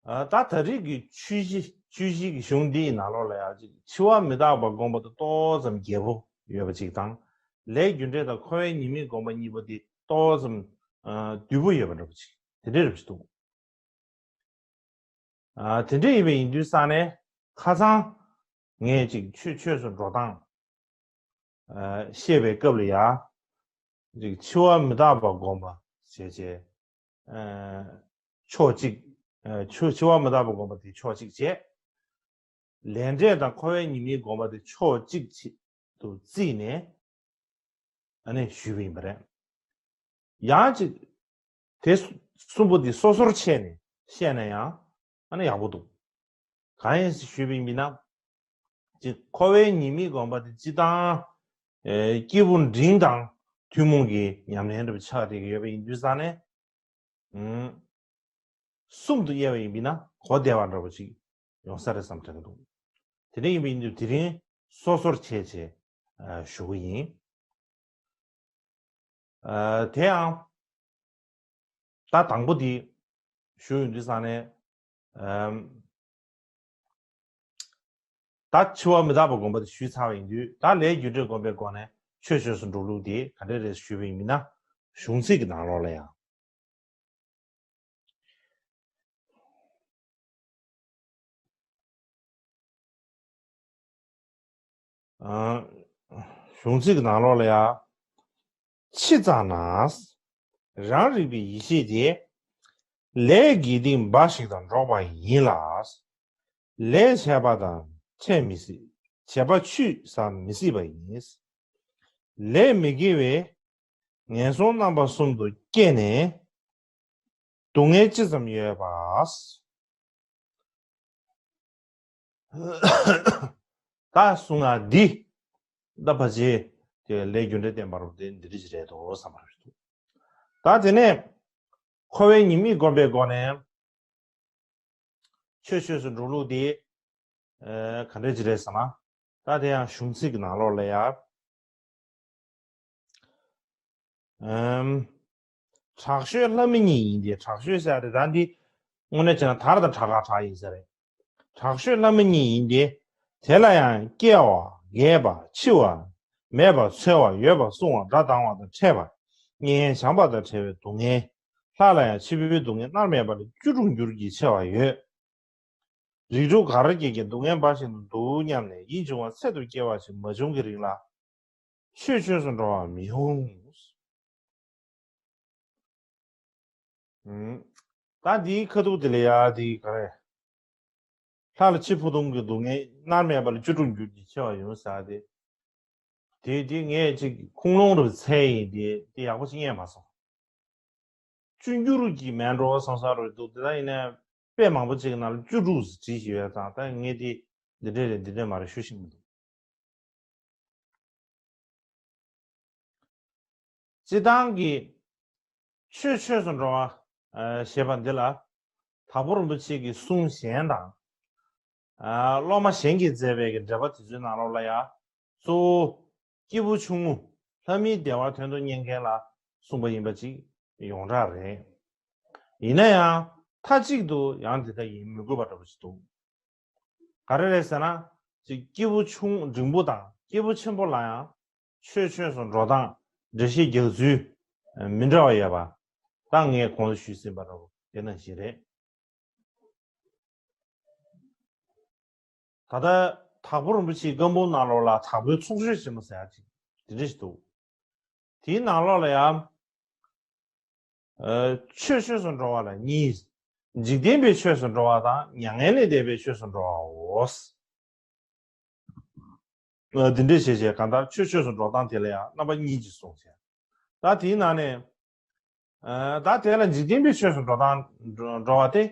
ཨ་ད་ད་རེས་ཀྱི་ཆོས་གཞི་ཆོས་གཞི་གི་གཞུང་འདིའི་ནང་ལོགས་ལ་ཡང་ཅིག་འཆི་བ་མི་རྟག་པ་སྒོམ་པ་དེ་ཏོག་ཙམ་རྒྱས་པོ་ཡོད་པ་ཅིག་དང་། ལས་རྒྱུ་འབྲས་དང་འཁོར་བའི་ཉེས་དམིགས་སྒོམ་པ་གཉིས་པོ་དེ་ཏོག་ཙམ་ཨ་བསྡུས་པོ་ཡོད་པ་འདྲ་པོ་ཅིག་དེ་འདྲའི་རབ་ཅིག་འདུག་ཨ་དེ་འདྲ་ཡིན་པ་ཡིན་དུས་ཙང་ནས་ཁ་སང་ངས་ཅིག་ཆོས་ཆོས་སུ་འགྲོ་སྟངས་ཨ་བཤད་པའི་སྐབས་ལ་ཡ། ཅིག་འཆི་བ་མི་རྟག་པ་སྒོམ་པ་བྱས་བྱས། ཨ་ཕྱོགས་གཅིག་ཨ་འཆི་འཆི་བ་མི་རྟག་པ་སྒོམ་པ་དེ་ཕྱོགས་གཅིག་བྱས། ལས་འབྲས་དང་འཁོར་བའི་ཉེས་དམིགས་སྒོམ་པ་དེ་ཕྱོགས་གཅིག་ཏུ་བརྩིས་ནས་ཨ་ནི་ཞུས་པ་ཡིན་པ་རེད། ཡང་ཅིག་དེ་གསུམ་པོ་འདི་སོ་སོར་ཕྱེ་ནས་བཤད་ན་ཡང་ཨ་ནི་ཡག་པོ་འདུག་གང་ཡིན་ཞུས་པ་ཡིན་ན། ཅིག་འཁོར་བའི་ཉེས་དམིགས་སྒོམ་པ་དེ་སྤྱི་བཏང་ཨེ་སྐྱེས་བུ་འབྲིང་དང་ཐུན་མོང་གི་ཉམས་ལེན་འདྲ་པོ་ཆགས་བསྡད་ཀྱི་ཡོད་པ་ཡིན་དུས་ཙང་ནས། ཨུམ། གསུམ་དུ་དབྱེ་བ་ཡིན་པས་ན་གོ་བདེ་བ་འདྲ་པོ་ཅིག་ཡོང་ས་རེད་བསམ་དྲན་གྱི་འདུག་དེ་འདྲ་ཡིན་པ་ཡིན་དུས་དེ་རིང་སོ་སོར་ཕྱེ་བྱས་ཨ་ཞུ་གི་ཡིན། ཨ་དེ་ཡང་ད་དང་པོ་འདི་ཞུ་ཡོང་དུས་ཙང་ནས། ཨམ། ད་འཆི་བ་མི་རྟག་པ་སྒོམ་པ་དེ་ཞུས་ཚར་བ་ཡིན་དུས། ད་ལས་རྒྱུ་འབྲས་སྒོམ་པའི་སྒོ་ནས་ཆོས་ཆོས་སུ་འགྲོ་ལུགས་དེ་ག་འདྲ་རེད་ཞུས་པ་ཡིན་ན། གཞུང་ཚིག་གི་ནང་ལོགས་ལ་ཡང་། ཨ། གཞུང་ཚིག་གི་ནང་ལོགས་ལ་ཡང་། ཕྱི་ཙམ་ན། རང་རིག་པའི་ཡེ་ཤེས་དེ། ལས་དགེ་སྡིག་འབའ་ཞིག་དང་འགྲོགས་པ་ཡིན་ལ། ལས་བྱས་པ་དང་འཕྲད་མི་སྲིད། བྱས་པ་ཆུད་ཟ་མི་སྲིད་པ་ཡིན། ལས་མི་དགེ་བས་ངན་སོང་རྣམ་པ་གསུམ་དུ་སྐྱེས་ནས་སྡུག་བསྔལ་ཅི་ཙམ་ཡོད་པ། ད་གསུང་ང་འདི། ད་ཕལ་ཆེར་དེ་ལས་རྒྱུ་འབྲས་བསྟན་པ་རུ་དེ་འདི་འདྲ་ཞིག་རེད་དོ་བསམ་པ་རེད་འདུག་ད་དེ་ནས་འཁོར་བའི་ཉེས་དམིགས་སྒོམ་པའི་སྒོ་ནས་ཆོས་ཆོས་སུ་འགྲོ་ལུགས་དེ་ཨ་ག་འདྲ་ཅིག་རེད་ཟེར་ན། ད་དེ་ཡང་གཞུང་ཚིག་གི་ནང་ལོགས་ལ་ཡ། ཨམ། དྲག་ཤོས་ལྷ་མི་གཉིས་ཡིན་ཏེ། དྲག་ཤོས་ཟེར་ཡ་དེ་ད་འདི་དངོས་གནས་བྱས་ན་དར་དང་དྲག་ཁ་དྲག་ཡིན་ས་རེད། དྲག་ཤོས་ལྷ་མི་གཉིས་ཡིན་ཏེ། དེ་ལ་ཡང་སྐྱེ་བ་རྒས་པ་འཆི་བ་མེད་པ་འཚོ་བ་ཡོད་པ་སྲུང་བ་དགྲ་སྡང་བ་དང་ཕྲད་པ་གཉེན་བྱམས་པ་དང་བྲལ་བའི་སྡུག་བསྔལ། ལྷ་ལ་ཡང་འཆི་འཕོའི་སྡུག་བསྔལ་མནར་མེད་པ་ལས་བཅུ་དྲུག་འགྱུར་གྱི་ཆེ་བ་ཡོད། རིགས་དྲུག་ག་ར་སྐྱེ་ཀྱང་སྡུག་བསྔལ་འབའ་ཞིག་ཏུ་འདུག་སྙམ་ནས་ཡིད་འབྱུང་བ་ཚད་དུ་སྐྱེ་བ་ཞིག་མ་བྱུང་གི་རིང་ལ། ཆོས་ཆོས་སུ་འགྲོ་བ་མི་འོང་། ད་འདིའི་ཁ་ཐུག་དེ་ལ་ཡ་དེ་ག་རེ། ལྷ་ལ་འཆི་འཕོ་ལྟུང་གི་སྡུག་བསྔལ་མནར་མེད་པ་ལས་བཅུ་དྲུག་འགྱུར་གྱི་ཆེ་བ་ཡོད་ཟེར་ཏེ། དེ་དེ་ངས་ཅིག་ཁུངས་ལུང་རུ་འཚོལ་ཡིན་ཏེ་དེ་ཡག་པོ་ཞིག་རྙེད་མ་སོང་། བཅུ་འགྱུར་གྱི་མེད་འགྲོ་བསམ་ས་རུ་འདུག་དེ་ལ་ཡིན་ན་དཔེ་མང་པོ་ཅིག་ནང་ལ་བཅུ་དྲུག་ཟེར་བྲིས་ཡོད་ཙང་། ད་ངས་དེ་འདི་འདྲས་རེད་འདི་འདྲས་མ་རེད་ཞུ་ཤེས་མི་འདུག་སྤྱི་བཏང་གི་ཆོས་ཆོས་སུ་འགྲོ་བ་ཞེས་པ་འདི་ལ་དྭགས་པོ་རིན་པོ་ཆེ་གི་གསུང་གཞན་དང་། སློབ་མ་གཞན་གྱིས་མཛད་པའི་གི་འགྲེལ་པ་དེ་ཚོའི་ནང་ལོགས་ལ་ཡང་གཙོ་བོ་སྐྱེས་བུ་ཆུང་ངུ་ལྷ་མིའི་བདེ་བ་དོན་དུ་གཉེར་མཁན་ལ་གསུངས་པ་ཡིན་པ་ཅིག་ཡོངས་གྲགས་རེད། ཡིན་ན་ཡང་མཐའ་གཅིག་ཏུ་ཡང་དེ་ལྟ་ཡིན་མི་དགོས་པ་འདྲ་པོ་ཞིག་འདུག་ག་རེ་རེད་ཟེར་ན། ཅིག་སྐྱེས་བུ་ཆུང་འབྲིང་པོ་དང་སྐྱེས་བུ་ཆེན་པོ་ལ་ཡང་ཆོས་ཆོས་སུ་འགྲོ་སྟངས་འགྲེལ་བཤད་རྒྱག་ཚུལ་མི་འདྲ་བ་ཡོད་པ། ད་ངས་གོང་དུ་ཞུས་ཟིན་པ་འདྲ་པོ་དེ་ནང་བཞིན་རེད། ད་ལྟ་དྭགས་པོ་རིན་པོ་ཆེའི་བཀའ་འབུམ་ནང་ལོགས་ལ་དྭགས་པོའི་ཚོགས་ཆོས་ཆེན་མོ་ཟེར་ཡག་ཅིག་དེ་འདྲ་ཞིག་འདུག་དེའི་ནང་ལོགས་ལ་ཡང་། ཨ། ཆོས་ཆོས་སུ་འགྲོ་བ་ལ་གཉིས། འཇིག་རྟེན་པའི་ཆོས་སུ་འགྲོ་བ་དང་མྱ་ངན་ལས་འདས་པའི་ཆོས་སུ་འགྲོ་བའོ། ཨ། འདི་འདྲས་བྱས་བྱས་གང་ལྟར་ཆོས་ཆོས་སུ་འགྲོ་སྟངས་དེ་ལ་ཡང་རྣམ་པ་གཉིས་ཀྱིས་གསུངས་བྱས། ད་དེའི་ནང་ནས། ཨ། ད་དེ་ལ་འཇིག་རྟེན་པའི་ཆོས་སུ་འགྲོ་སྟངས་འགྲོ་འགྲོ་བ་སྟེ།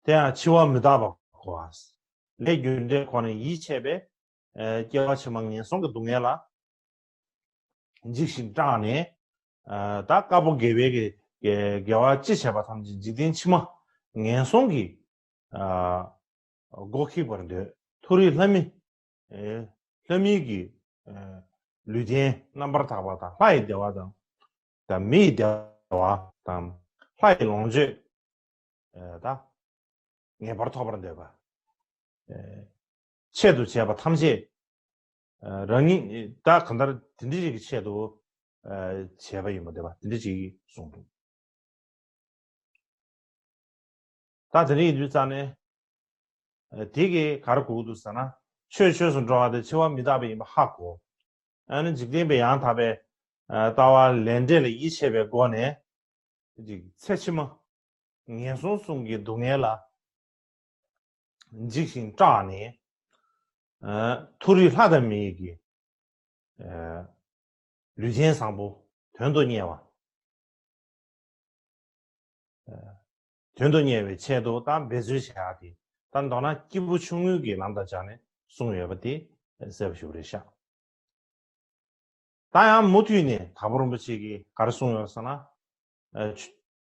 དེ་ཡང་འཆི་བ་མི་རྟག་པ་གོ་བ། ལས་རྒྱུ་འབྲས་ཁོ་ནས་ཡིད་ཆེས་པས། ཨ། སྐྱེ་བ་ཕྱི་མ་ངན་སོང་གི་སྡུག་བསྔལ་ལ་འཇིགས་ཤིང་སྐྲག་ནས། ཨ། ད་དཀར་པོ་དགེ་བའི་གི་དགེ་དགེ་བ་ཅི་བྱས་པ་ཐམས་ཅད་འཇིག་རྟེན་ཕྱི་མ་ངན་སོང་གི། ཨ། སྒོ་ཁེགས་པར་འདོད། མཐོ་རིས་ལྷ་མི། ཨེ། ལྷ་མིའི་གི། ཨེ། ལུས་རྟེན་རྣམ་པར་དག་པ་དང་ལྷ་ཡི་བདེ་བ་དང་། དང་མི་ཡི་བདེ་བ་དང་ལྷ་ཡི་ལོངས་སྤྱོད། ཨེ། ད་ངེས་པར་ཐོབ་པར་འདོད་པ། ཨེ། ཆེད་དུ་བྱས་པ་ཐམས་ཅད། ཨེ། རང་ཉིད་ད་གང་ལྟར་དེ་འདྲ་ཞིག་གི་ཆེད་དུ། ཨེ། བྱས་པ་ཡིན་པ་འདོད་པ་དེ་འདྲ་ཞིག་གསུངས་འདུག་ད་དེ་འདྲ་ཡིན་དུས་ཙང་ནས། དེ་གིས་ག་རེ་གོ་གི་འདུག་ཟེར་ན། ཆོས་ཆོས་སུ་འགྲོ་བ་དེ་འཆི་བ་མི་རྟག་པ་ཡིན་པ་ཧ་གོ། ཨ་ནི་འཇིག་རྟེན་པའི་ཡང་དག་པའི་ལྟ་བ་ལས་འབྲས་ལ་ཡིད་ཆེས་པའི་སྒོ་ནས། ཅིག་ཚེ་ཕྱི་མ་ངན་སོང་གསུམ་གྱི་སྡུག་བསྔལ་ལ་འཇིགས་ཤིང་སྐྲག་ནས། མཐོ་རིས་ལྷ་དང་མི་ཡི་གི་ལུས་རྟེན་བཟང་པོ་དོན་དུ་གཉེར་བ། དོན་དུ་གཉེར་བའི་ཆེད་དུ་ད་འབད་རྩོལ་བྱ་ཡག་དེ། ད་མདོར་ན་སྐྱེས་བུ་ཆུང་ངུའི་གི་ལམ་དང་སྦྱར་ནས་གསུངས་ཡོད་པ་དེ་གསལ་པོ་ཞེ་པོ་རེད་ཤག་ད་ཡང་མུ་མཐུད་ནས་དྭགས་པོ་རིན་པོ་ཆེ་གིས་ག་རེ་གསུངས་ཡོད་ཟེར་ན།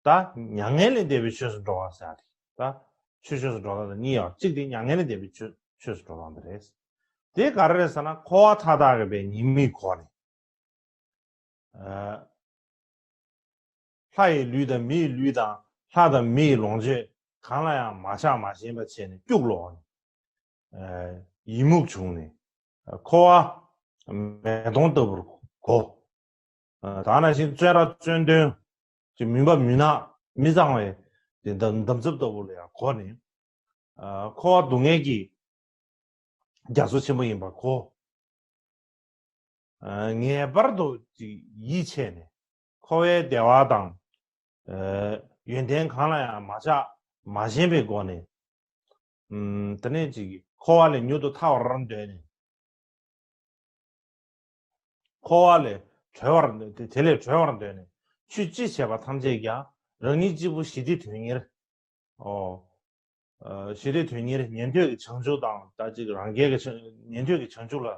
ད་མྱ་ངན་ལས་འདས་པའི་ཆོས་སུ་འགྲོ་བ་ཟེར་ཡག་དེ། ད་ཆོས་ཆོས་སུ་འགྲོ་སྟངས་དང་གཉིས་ཡོད། གཅིག་དེ་མྱ་ངན་ལས་འདས་པའི་ཆོས་ཆོས་སུ་འགྲོ་སྟངས་དེ་རེད། དེ་ག་རེ་རེད་ཟེར་ན། འཁོར་བ་མཐའ་དག་གི་བའི་ཉེས་དམིགས་གོ་ནས། ལྷ་ཡི་ལུས་དང་མི་ཡི་ལུས་དང་། ལྷ་དང་མི་ཡི་ལོངས་སྤྱོད་གང་ལ་ཡང་མ་ཆགས་མ་ཞེན་པ་བྱས་ནས་སྐྱུག་ལོག་ནས། ཡི་མུག་བྱུང་ནས། འཁོར་བ་མེ་དོང་ལྟ་བུར་གོ། ད་ནང་བཞིན་བཙོན་ར་བཙོན་དོན་གྱི་མུན་པ་མུན་ནག་མི་གཙང་བའི་འདམ་འདམ་རྫབ་ལྟ་བུ་ལ་ཡང་གོ་ནས། འཁོར་བ་སྡུག་བསྔལ་གྱི་རྒྱ་མཚོ་ཆེན་པོ་ཡིན་པར་གོ། ངེས་པར་དུ་ཡིད་ཆེས་ནས། འཁོར་བའི་བདེ་བ་དང་། ཡོན་ཏན་གང་ལ་ཡང་མ་ཆགས་མ་ཞེན་པའི་སྒོ་ནས། དེ་ནས་ཅིག་འཁོར་བ་ལས་མྱུར་དུ་ཐར་བར་འདོད་ནས། འཁོར་བ་ལས་གྲོལ་བར། དེ་ལས་གྲོལ་བར་འདོད་ནས། ཆོས་ཅི་བྱས་པ་ཐམས་ཅད་ཀྱང་རང་ཉིད་གཅིག་པུ་ཞི་བདེའི་དོན་གཉེར། ཨོ། ཞི་བདེའི་དོན་གཉེར་ཉན་ཐོས་ཀྱི་བྱང་ཆུབ་དང་། ད་ཅིག་རང་རྒྱལ་གྱི་བྱང་ཉན་ཐོས་ཀྱི་བྱང་ཆུབ་ལ་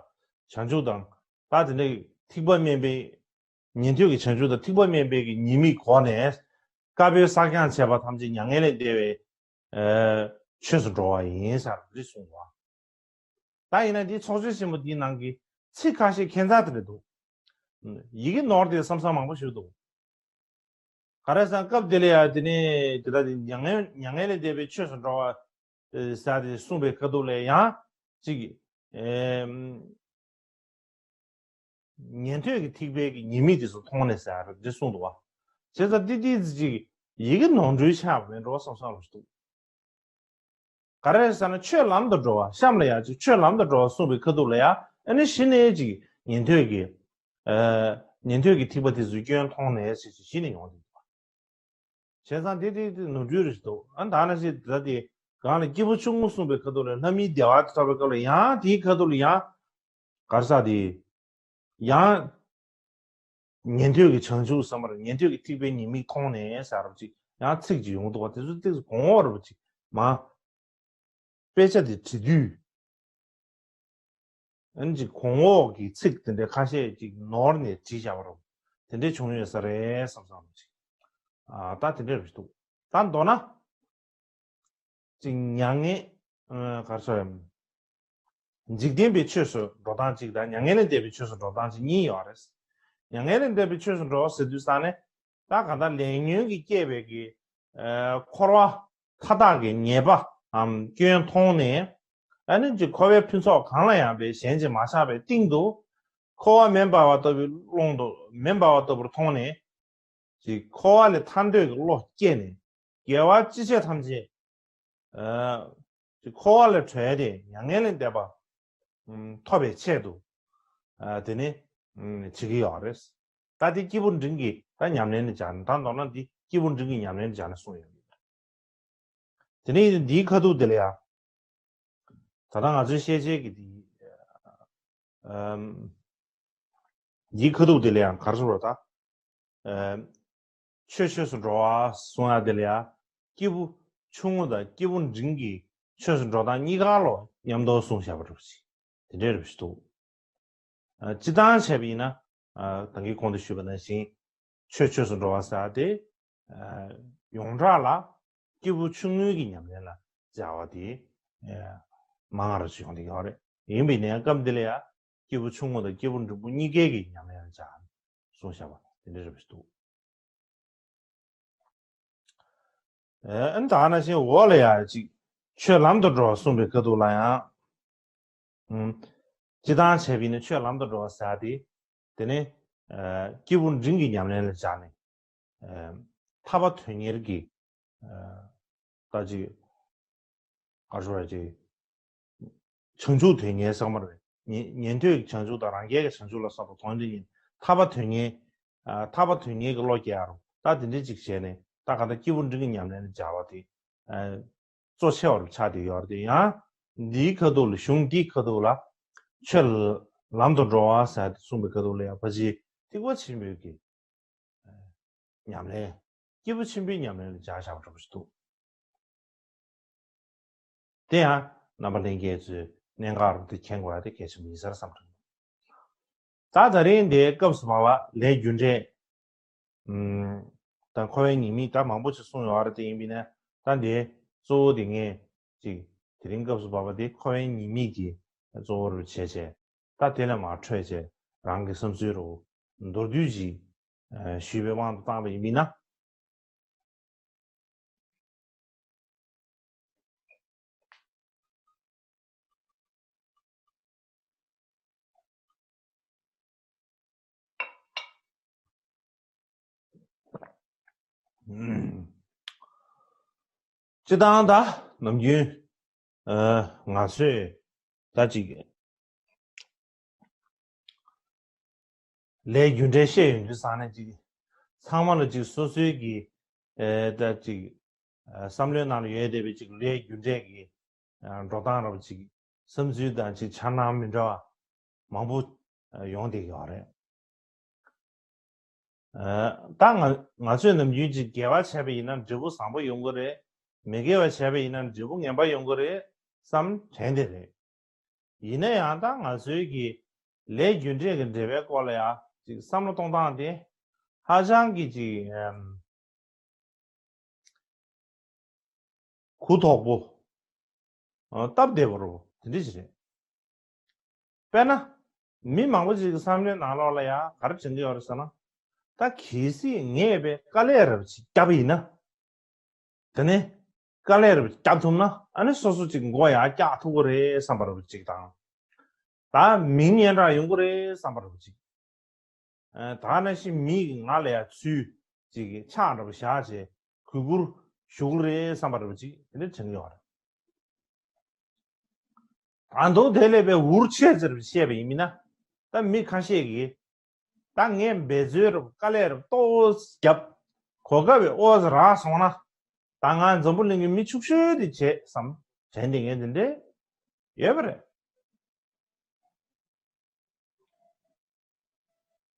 བྱང་ཆུབ་དང་། ད་དེ་འདྲའི་ཐེག་པ་དམན་པའི་ཉན་ཐོས་ཀྱི་བྱང་ཆུབ་དང་ཐེག་པ་དམན་པའི་གི་ཉེས་དམིགས་གོ་ནས། དཀར་པོའི་སངས་རྒྱས་བྱས་པ་ཐམས་ཅད་མྱ་ངན་ལས་འདས་པའི་ཆོས་སུ་འགྲོ་བ་ཡིན་ཟེར་རེ་གསུངས་པ། ད་ཡིན་ན་འདིའི་ཚོགས་ཆོས་ཆེན་པོ་འདིའི་ནང་གི་ཚིག་ཁ་ཤས་ཁྱད་མཚར་དེ་འདྲ་འདུག་ཡི་གེ་ནོར་དེ་བསམ་བསམ་མང་པོ་ཞིག་འདུག་ག་རེ་ཟེར་ན་སྐབས་དེ་ལ་ཡང་དེ་ནས་དེ་ལྟར་མྱ་ངན་མྱ་ངན་ལས་འདས་པའི་ཆོས་སུ་འགྲོ་བ་ཟེར་དེ་གསུངས་པའི་ཁ་ཐུག་ལ་ཡང་ཅིག་ཉན་ཐོས་ཀྱི་ཐེག་པའི་གི་ཉེས་དམིགས་དེ་ཚོ་མཐོང་ནས་ཟེར་འདི་གསུངས་འདུག་བ། བྱས་ཙང་འདི་འདི་ཅིག་ཡི་གེ་ནོར་འཁྲུལ་ཆགས་པ་མིན་འགྲོ་བསམ་བསམ་རུ་འདུག་ག་རེ་ཟེར་ན་ཆོས་ལམ་དུ་འགྲོ་བ། གཤམ་ལ་ཡང་ཅིག་ཆོས་ལམ་དུ་འགྲོ་བ་གསུངས་པའི་ཁ་ཐུག་ལ་ཡང་ཨ་ནི་གཞི་ནས་ཅིག་ཉན་ཐོས་ཀྱི་ཉན་ཐོས་ཀྱི་ཐེག་པ་དེ་ཚོའི་སྐྱོན་མཐོང་ནས་ཟེར་ཅིག་གཞི་ནས་ཡོང་གི་འདུག་བ། བྱས་ཙང་དེ་དེ་དེ་ནོར་འཁྲུལ་རེད་འདུག་ཨ་ད་ནང་བཞིན་ད་དེ་གང་ལ་སྐྱེས་བུ་ཆུང་ངུ་གསུངས་པའི་ཁ་ཐུག་ལ་ལྷ་མིའི་བདེ་བ་དེ་ཐོབ་པའི་སྐབས་ལ་ཡང་དེའི་ཁ་ཐུག་ལ་ཡང་ག་རེ་ཟེར་དེ་ཡང་ཉན་ཐོས་ཀྱི་བྱང་ཆུབ་བསམ་པར་ཉན་ཐོས་ཀྱི་ཐེག་པའི་ཉེས་དམིགས་མཐོང་ནས་ཟེར་བ་ཅིག་ཡང་ཚིག་ཅིག་ཡོང་འདུག་བ། དེ་ཚོ་ཏོག་ཙམ་གོང་འོག་རེད་པ་ཅིག་མ། དཔེ་ཆ་དེ་བྲིས་དུས། ཨ་ནི་ཅིག་གོང་འོག་གི་ཚིག་དེ་འདྲའི་ཁ་ཤས་ཅིག་ནོར་ནས་བྲིས་བཞག་པ་རུ་དེ་འདྲའི་བྱུང་ཡོད་ས་རེད་བསམ་བསམ་ཅིག་ཨ་ད་དེ་འདྲ་རེད་འདུག་ད་མདོར་ན་ཅིག་མྱ་ངན་ག་རེ་ཟེར། འཇིག་རྟེན་པའི་ཆོས་སུ་འགྲོ་སྟངས་གཅིག་དང་མྱ་ངན་ལས་འདས་པའི་ཆོས་སུ་འགྲོ་སྟངས་གཅིག་གཉིས་ཡོད་རེད། མྱ་ངན་ལས་འདས་པའི་ཆོས་སུ་འགྲོ་ཟེར་དུས་ཙང་ནས་ད་གང་ལྟར་ལས་ཉོན་གྱིས་བསྐྱེད་པའི་གི་འཁོར་བ་མཐའ་དག་གི་ཉེས་པའམ་སྐྱོན་མཐོང་ནས། ཨ་ནི་ཅིག་འཁོར་བའི་ཕུན་ཚོགས་གང་ལ་ཡང་པའི་ཞེན་ཅིང་མ་ཆགས་པའི་སྟེང་དུ། འཁོར་བ་མེ་འབར་བ་ལྟ་བུའི་ཀློང་དུ་མེ་འབར་བ་ལྟ་བུར་མཐོང་ནས། ཅིག་འཁོར་བ་ལས་ཐར་འདོད་ཀྱི་བློ་སྐྱེས་ནས། དགེ་བ་ཅི་བྱེད་ཐམས་ཅད། ཅིག་འཁོར་བ་ལས་གྲོལ་ཏེ་མྱ་ངན་ལས་འདས་པ་ཐོབ་པའི་ཆེད་དུ། དེ་ནི་བྱེད་ཀྱི་ཡོད་རེད། ད་དེ་སྐྱེས་བུ་འབྲིང་གི་ད་ཉམས་ལེན་ནི་སྦྱར་ནས། ད་མདོར་ན་འདི་སྐྱེས་བུ་འབྲིང་གི་ཉམས་ལེན་སྦྱར་ནས་གསུངས་ཡོད། དེ་ནས་འདིའི་ཁ་ཐུག་དེ་ལ་ཡང་། ད་ལྟ་ང་ཚོའི་ཤེས་བྱའི་གི་འདི། འདིའི་ཁ་ཐུག་དེ་ལ་ཡང་ག་རེ་ཟེར་བ་ད། ཆོས་ཆོས་སུ་འགྲོ་བ་གསུང་ཡ་དེ་ལ་ཡང་། སྐྱེས་བུ་ཆུང་ངུ་དང་སྐྱེས་བུ་འབྲིང་གི་ཆོས་སུ་འགྲོ་སྟངས་གཉིས་ཀ་ལོ་མཉམ་དུ་གསུངས་བཞག་པ་རེད། དེ་འདྲའི་རེད་འདུག་སྤྱིར་བཏང་བྱས་པ་ཡིན་ན། ད་གིན་གོང་དུ་ཞུས་པ་ནང་བཞིན། ཆོས་ཆོས་སུ་འགྲོ་བ་ཟེར་དེ། ཡོངས་གྲགས་ལ་སྐྱེས་བུ་ཆུང་ངུའི་གི་ཉམས་ལེན་ལ་སྦྱར་བ་དེ་མང་བ་རུ་ཡོང་གི་ཡོད་རེད། ཡིན་པའི་ནའི་སྐབས་འདི་ལ་ཡང་སྐྱེས་བུ་ཆུང་ངུ་དང་སྐྱེས་བུ་འབྲིང་པོ་གཉིས་ཀའི་གི་ཉམས་ལེན་ལ་སྦྱར་གསུངས་བཞག་པ་དེ་འདྲ་རེད་འདུག་ཨ་ནི་ད་ནང་བཞིན་འོག་ལ་ཡང་ཅིག་ཆོས་ལམ་དུ་འགྲོ་བ་གསུངས་པའི་ཁ་ཐུག་ལ་ཡང་། སྤྱིར་བཏང་བྱས་པ་ཡིན་ན་ཆོས་ལམ་དུ་འགྲོ་བ་ཟེར་དེ། དེ་ནི་སྐྱེས་བུ་འབྲིང་གི་ཉམས་ལེན་ལ་སྦྱར་ནས། ཐར་པ་དོན་གཉེར་གྱི་ད་ཅིག་ག་རེ་ཟེར་ཅིག་བྱང་ཆུབ་དོན་གཉེར་ཟེར་གྱི་མ་རེད། ཉན་ཉན་ཐོས་ཀྱི་བྱང་ཆུབ་དང་རང་རྒྱལ་གྱི་བྱང་ཆུབ་ལ་སོགས་པ་དོན་འདི་ཉིད་ཐར་པ་དོན་གཉེར། ཨ་ཐར་པ་དོན་གཉེར་གྱི་བློ་སྐྱེ་ཡ་རུ་ད་དེ་འདྲ་ཅིག་བྱས་ནས་ད་ག་ད་སྐྱེས་བུ་འབྲིང་གི་ཉམས་ལེན་ལ་སྦྱར་བ་དེ་ཨ་གཙོ་ཆེ་བ་རུ་ཆགས་བསྡད་ཡོད་རེད། དེ་ཡང་འདིའི་ཁ་ཐུག་ལ་གཞུང་འདིའི་ཁ་ཐུག་ལ་ཆོས་ལམ་དུ་འགྲོ་བ་ཟེར་ཏེ་གསུངས་པའི་ཁ་ཐུག་ལ་ཡང་ཕལ་ཆེར་ཐེག་པ་ཆེན་པོའི་གི་ཉམས་ལེན། སྐྱེས་བུ་ཆེན་པོའི་ཉམས་ལེན་ལ་སྦྱར་བཞག་པ་འདྲ་པོ་ཞིག་འདུག་དེ་ཡང་རྣམ་པ་ལྷན་རྒྱས་ཚོས་གནད་འགག་རུ་དེ་མཁྱེན་དགོས་ཡ་དེ་གལ་ཆེན་པོ་ཡིན་ས་རེད་བསམ་གྱི་འདུག་ད་ད་རིང་འདིའི་སྐབས་སུ་བབས་པ་ལས་རྒྱུ་འབྲས། ཨམ། ད་འཁོར་བའི་ཉེས་དམིགས་ད་མང་པོ་ཞིག་གསུངས་ཡོད་རེད། དེ་ཡིན་པས་ན་ད་འདི་གཙོ་བོ་དེ་ངས་ཅིག་དེ་རིང་སྐབས་སུ་བབས་པ་དེ་འཁོར་བའི་ཉེས་དམིགས་ཀྱི་གཙོ་བོ་རུ་བྱས་བྱས་ད་དེ་ལས་མར་འཕྲོས་བྱས་རང་གི་བསམ་ཚུལ་རུ་མདོར་བསྡུས་ཅིག་ཞུས་པའི་དབང་དུ་བཏང་བ་ཡིན་པས་ན། སྤྱིར་བཏང་ད་ནམ་རྒྱུན་ང་ཚོས་ད་ཅིག་ལས་རྒྱུ་འབྲས་བཤད་ཡོང་དུས་ཙང་ནས་ཅིག་ཚང་མ་ལ་ཅིག་སོ་སོའི་གི་ད་ཅིག་བསམ་བློའི་ནང་ལ་ཡོད་བསྡད་པའི་ཅིག་ལས་རྒྱུ་འབྲས་ཀྱི་འགྲོ་སྟངས་རབ་ཅིག་བསམ་ཚུལ་དང་ཅིག་འཆར་སྣང་མི་འདྲ་བ་མང་པོ་ཡོང་བསྡད་ཡོད་རེད། ད་ང་ང་ཚོས་ནམ་རྒྱུན་ཅིག་དགེ་བ་བྱས་པ་ཡིན་ན་འབྲས་བུ་བཟང་པོ་ཡོང་གི་རེད། མི་དགེ་བ་བྱས་པ་ཡིན་ན་འབྲས་བུ་ངན་པ་ཡོང་གི་རེད་བསམ་དྲན་བསྡད་རེད། ཡིན་ན་ཡང་ད་ང་ཚོའི་གི་ལས་རྒྱུ་འབྲས་ཀྱི་འབྲེལ་བའི་སྐོར་ལ་ཡང་ཅིག་བསམ་བློ་གཏོང་སྟངས་དེ་ཧ་ཅང་གི་ཅིག་གུ་དོག་པོ། སྟབས་བདེ་བོ་རུ་དེ་འདྲ་ཞིག་རེད། དཔེར་ན། མི་མང་པོ་ཅིག་གི་བསམ་བློའི་ནང་ལོགས་ལ་ཡང་ག་རེ་དྲན་གྱི་ཡོད་རེད་ཟེར་ན། ད་གལ་སྲིད་ངས་དཔེ་དཀའ་ལས་རབ་ཅིག་བརྒྱབ་པ་ཡིན་ན། དེ་ནས་དཀའ་ལས་རབ་བརྒྱབ་ཐུབ་ན་ཨ་ནི་སོ་སོ་ཅིག་མགོ་ཡར་བཀྱག་ཐུབ་ཀྱི་རེད་བསམ་པ་རབ་ཅིག་དང་། ད་མིང་སྙན་གྲགས་ཡོང་གི་རེད་བསམ་པ་རབ་ཅིག་ད་ནང་བཞིན་མི་ཡི་ང་ལ་ཡང་ཚུལ་ཅིག་ཕྱག་འདྲ་པོ་བཞག་བྱས་གུས་བཀུར་ཞུ་གི་རེད་བསམ་པ་འདྲ་པོ་ཅིག་དེ་འདྲ་དྲན་གྱི་ཡོད་རེད། ད་དུང་དེ་ལས་པའི་འུར་ཆེ་ཟེར་བཤད་པ་ཡིན་མིན་ན། ད་མི་ཁ་ཤས་ཀྱིས་ད་ངས་འབད་རྩོལ་རུ་དཀའ་ལས་རུ་ཏོག་བརྒྱབ་གོ་སྐབས་པའི་ཨོ་ཟེར་རག་སོང་ན། ད་ང་འཛམ་བུ་གླིང་གི་མི་ཕྱུག་ཤོས་དེ་བྱེད་བསམ་དྲན་དེ་ངས་དེ་འདྲས་ཡོད་པ་རེད།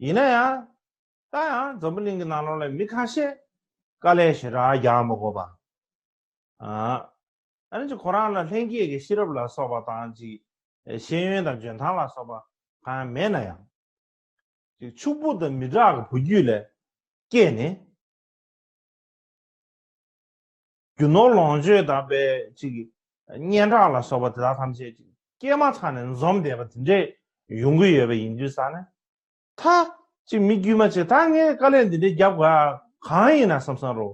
ཡིན་ན་ཡང་། ད་ཡང་འཛམ་བུ་གླིང་གི་ནང་ལོགས་ལ་མི་ཁ་ཤས་དཀའ་ལས་ཞེ་དྲག་རྒྱག་མ་དགོས་པ། ཨ་ནི་ཅིག་ཁོ་རང་ལ་ལྷན་སྐྱེས་ཀྱི་ཤེས་རབ་ལ་སོགས་པ་དང་ཅིག་ཤེས་ཡོན་དང་འཇོན་ཐང་ལ་སོགས་པ་གང་ཡང་མེད་ན་ཡང་། ཅིག་ཕྱུག་པོ་དང་མི་དྲག་གི་བུ་རྒྱུད་ལས་སྐྱེས་ནས། རྒྱུ་ནོར་ལོངས་སྤྱོད་དང་པའི་ཅིག་སྙན་གྲགས་ལ་སོགས་པ་དེ་དག་ཐམས་ཅད་ཅིག་སྐྱེས་མ་ཐག་ནས་འཛོམས་བསྡད་པ་དེ་འདྲས་ཡོང་གི་ཡོད་པ་ཡིན་དུས་ཙང་ནས། ད་ཅིག་མི་དཀྱུས་མ་ཅིག་ད་ངས་དཀའ་ལས་འདི་འདྲས་རྒྱབ་དགོས་ཨ་གང་ཡིན་ན་བསམ་བསམ་རོ།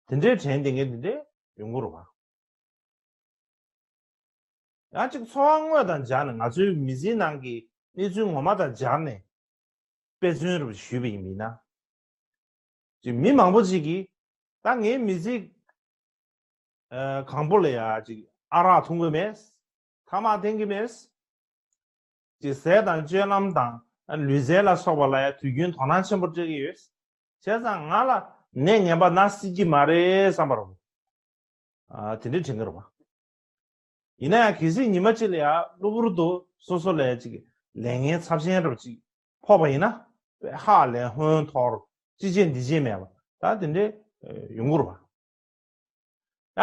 དེ་འདྲས་དྲན་དེ་ངས་འདི་འདྲས་ཡོང་གི་རེད་བ། ཡང་ཅིག་འཚོ་བ་དངོས་དང་སྦྱར་ནས་ང་ཚོའི་མི་ཚེའི་ནང་གི་གནས་ཚུལ་ངོ་མ་དང་སྦྱར་ནས་དཔེ་མཚོན་རུ་ཞུས་པ་ཡིན་མིན་ན། ཅིག་མི་མང་པོ་ཅིག་གིས་ད་ངའི་མི་ཚེ་གང་པོ་ལ་ཡ་ཅིག་ཨ་རག་འཐུང་གི་མེད། ཐ་མག་འཐེན་གི་མེད། ཅིག་ཟས་དང་སྤྱོད་ལམ་དང་ལུས་རྩལ་ལ་སོགས་པ་ལ་ཡ་དུས་རྒྱུན་དོ་སྣང་ཆེན་པོ་སྤྲད་ཀྱི་ཡོད། བྱས་ཙང་ང་ལ་ནད་ངན་པ་ན་སྲིད་ཀྱི་མ་རེད་བསམ་པ་རེད། ཨ་དེ་འདྲས་དྲན་གྱི་རེད་བ། ཡིན་ན་ཡང་གལ་སྲིད་ཉི་མ་གཅིག་ལ་ཡ་གློ་བུར་དུ་སོ་སོ་ལ་ཡ་ཅིག་ལས་ངན་ཚབས་ཆེན་རབ་ཅིག་ཕོག་པ་ཡིན་ན། ཧ་ལས་ཧོན་འཐོར་ཅི་བྱེད་འདི་བྱེད་མེད་པ་ད་དེ་འདྲས་ཡོང་གི་རེད་བ།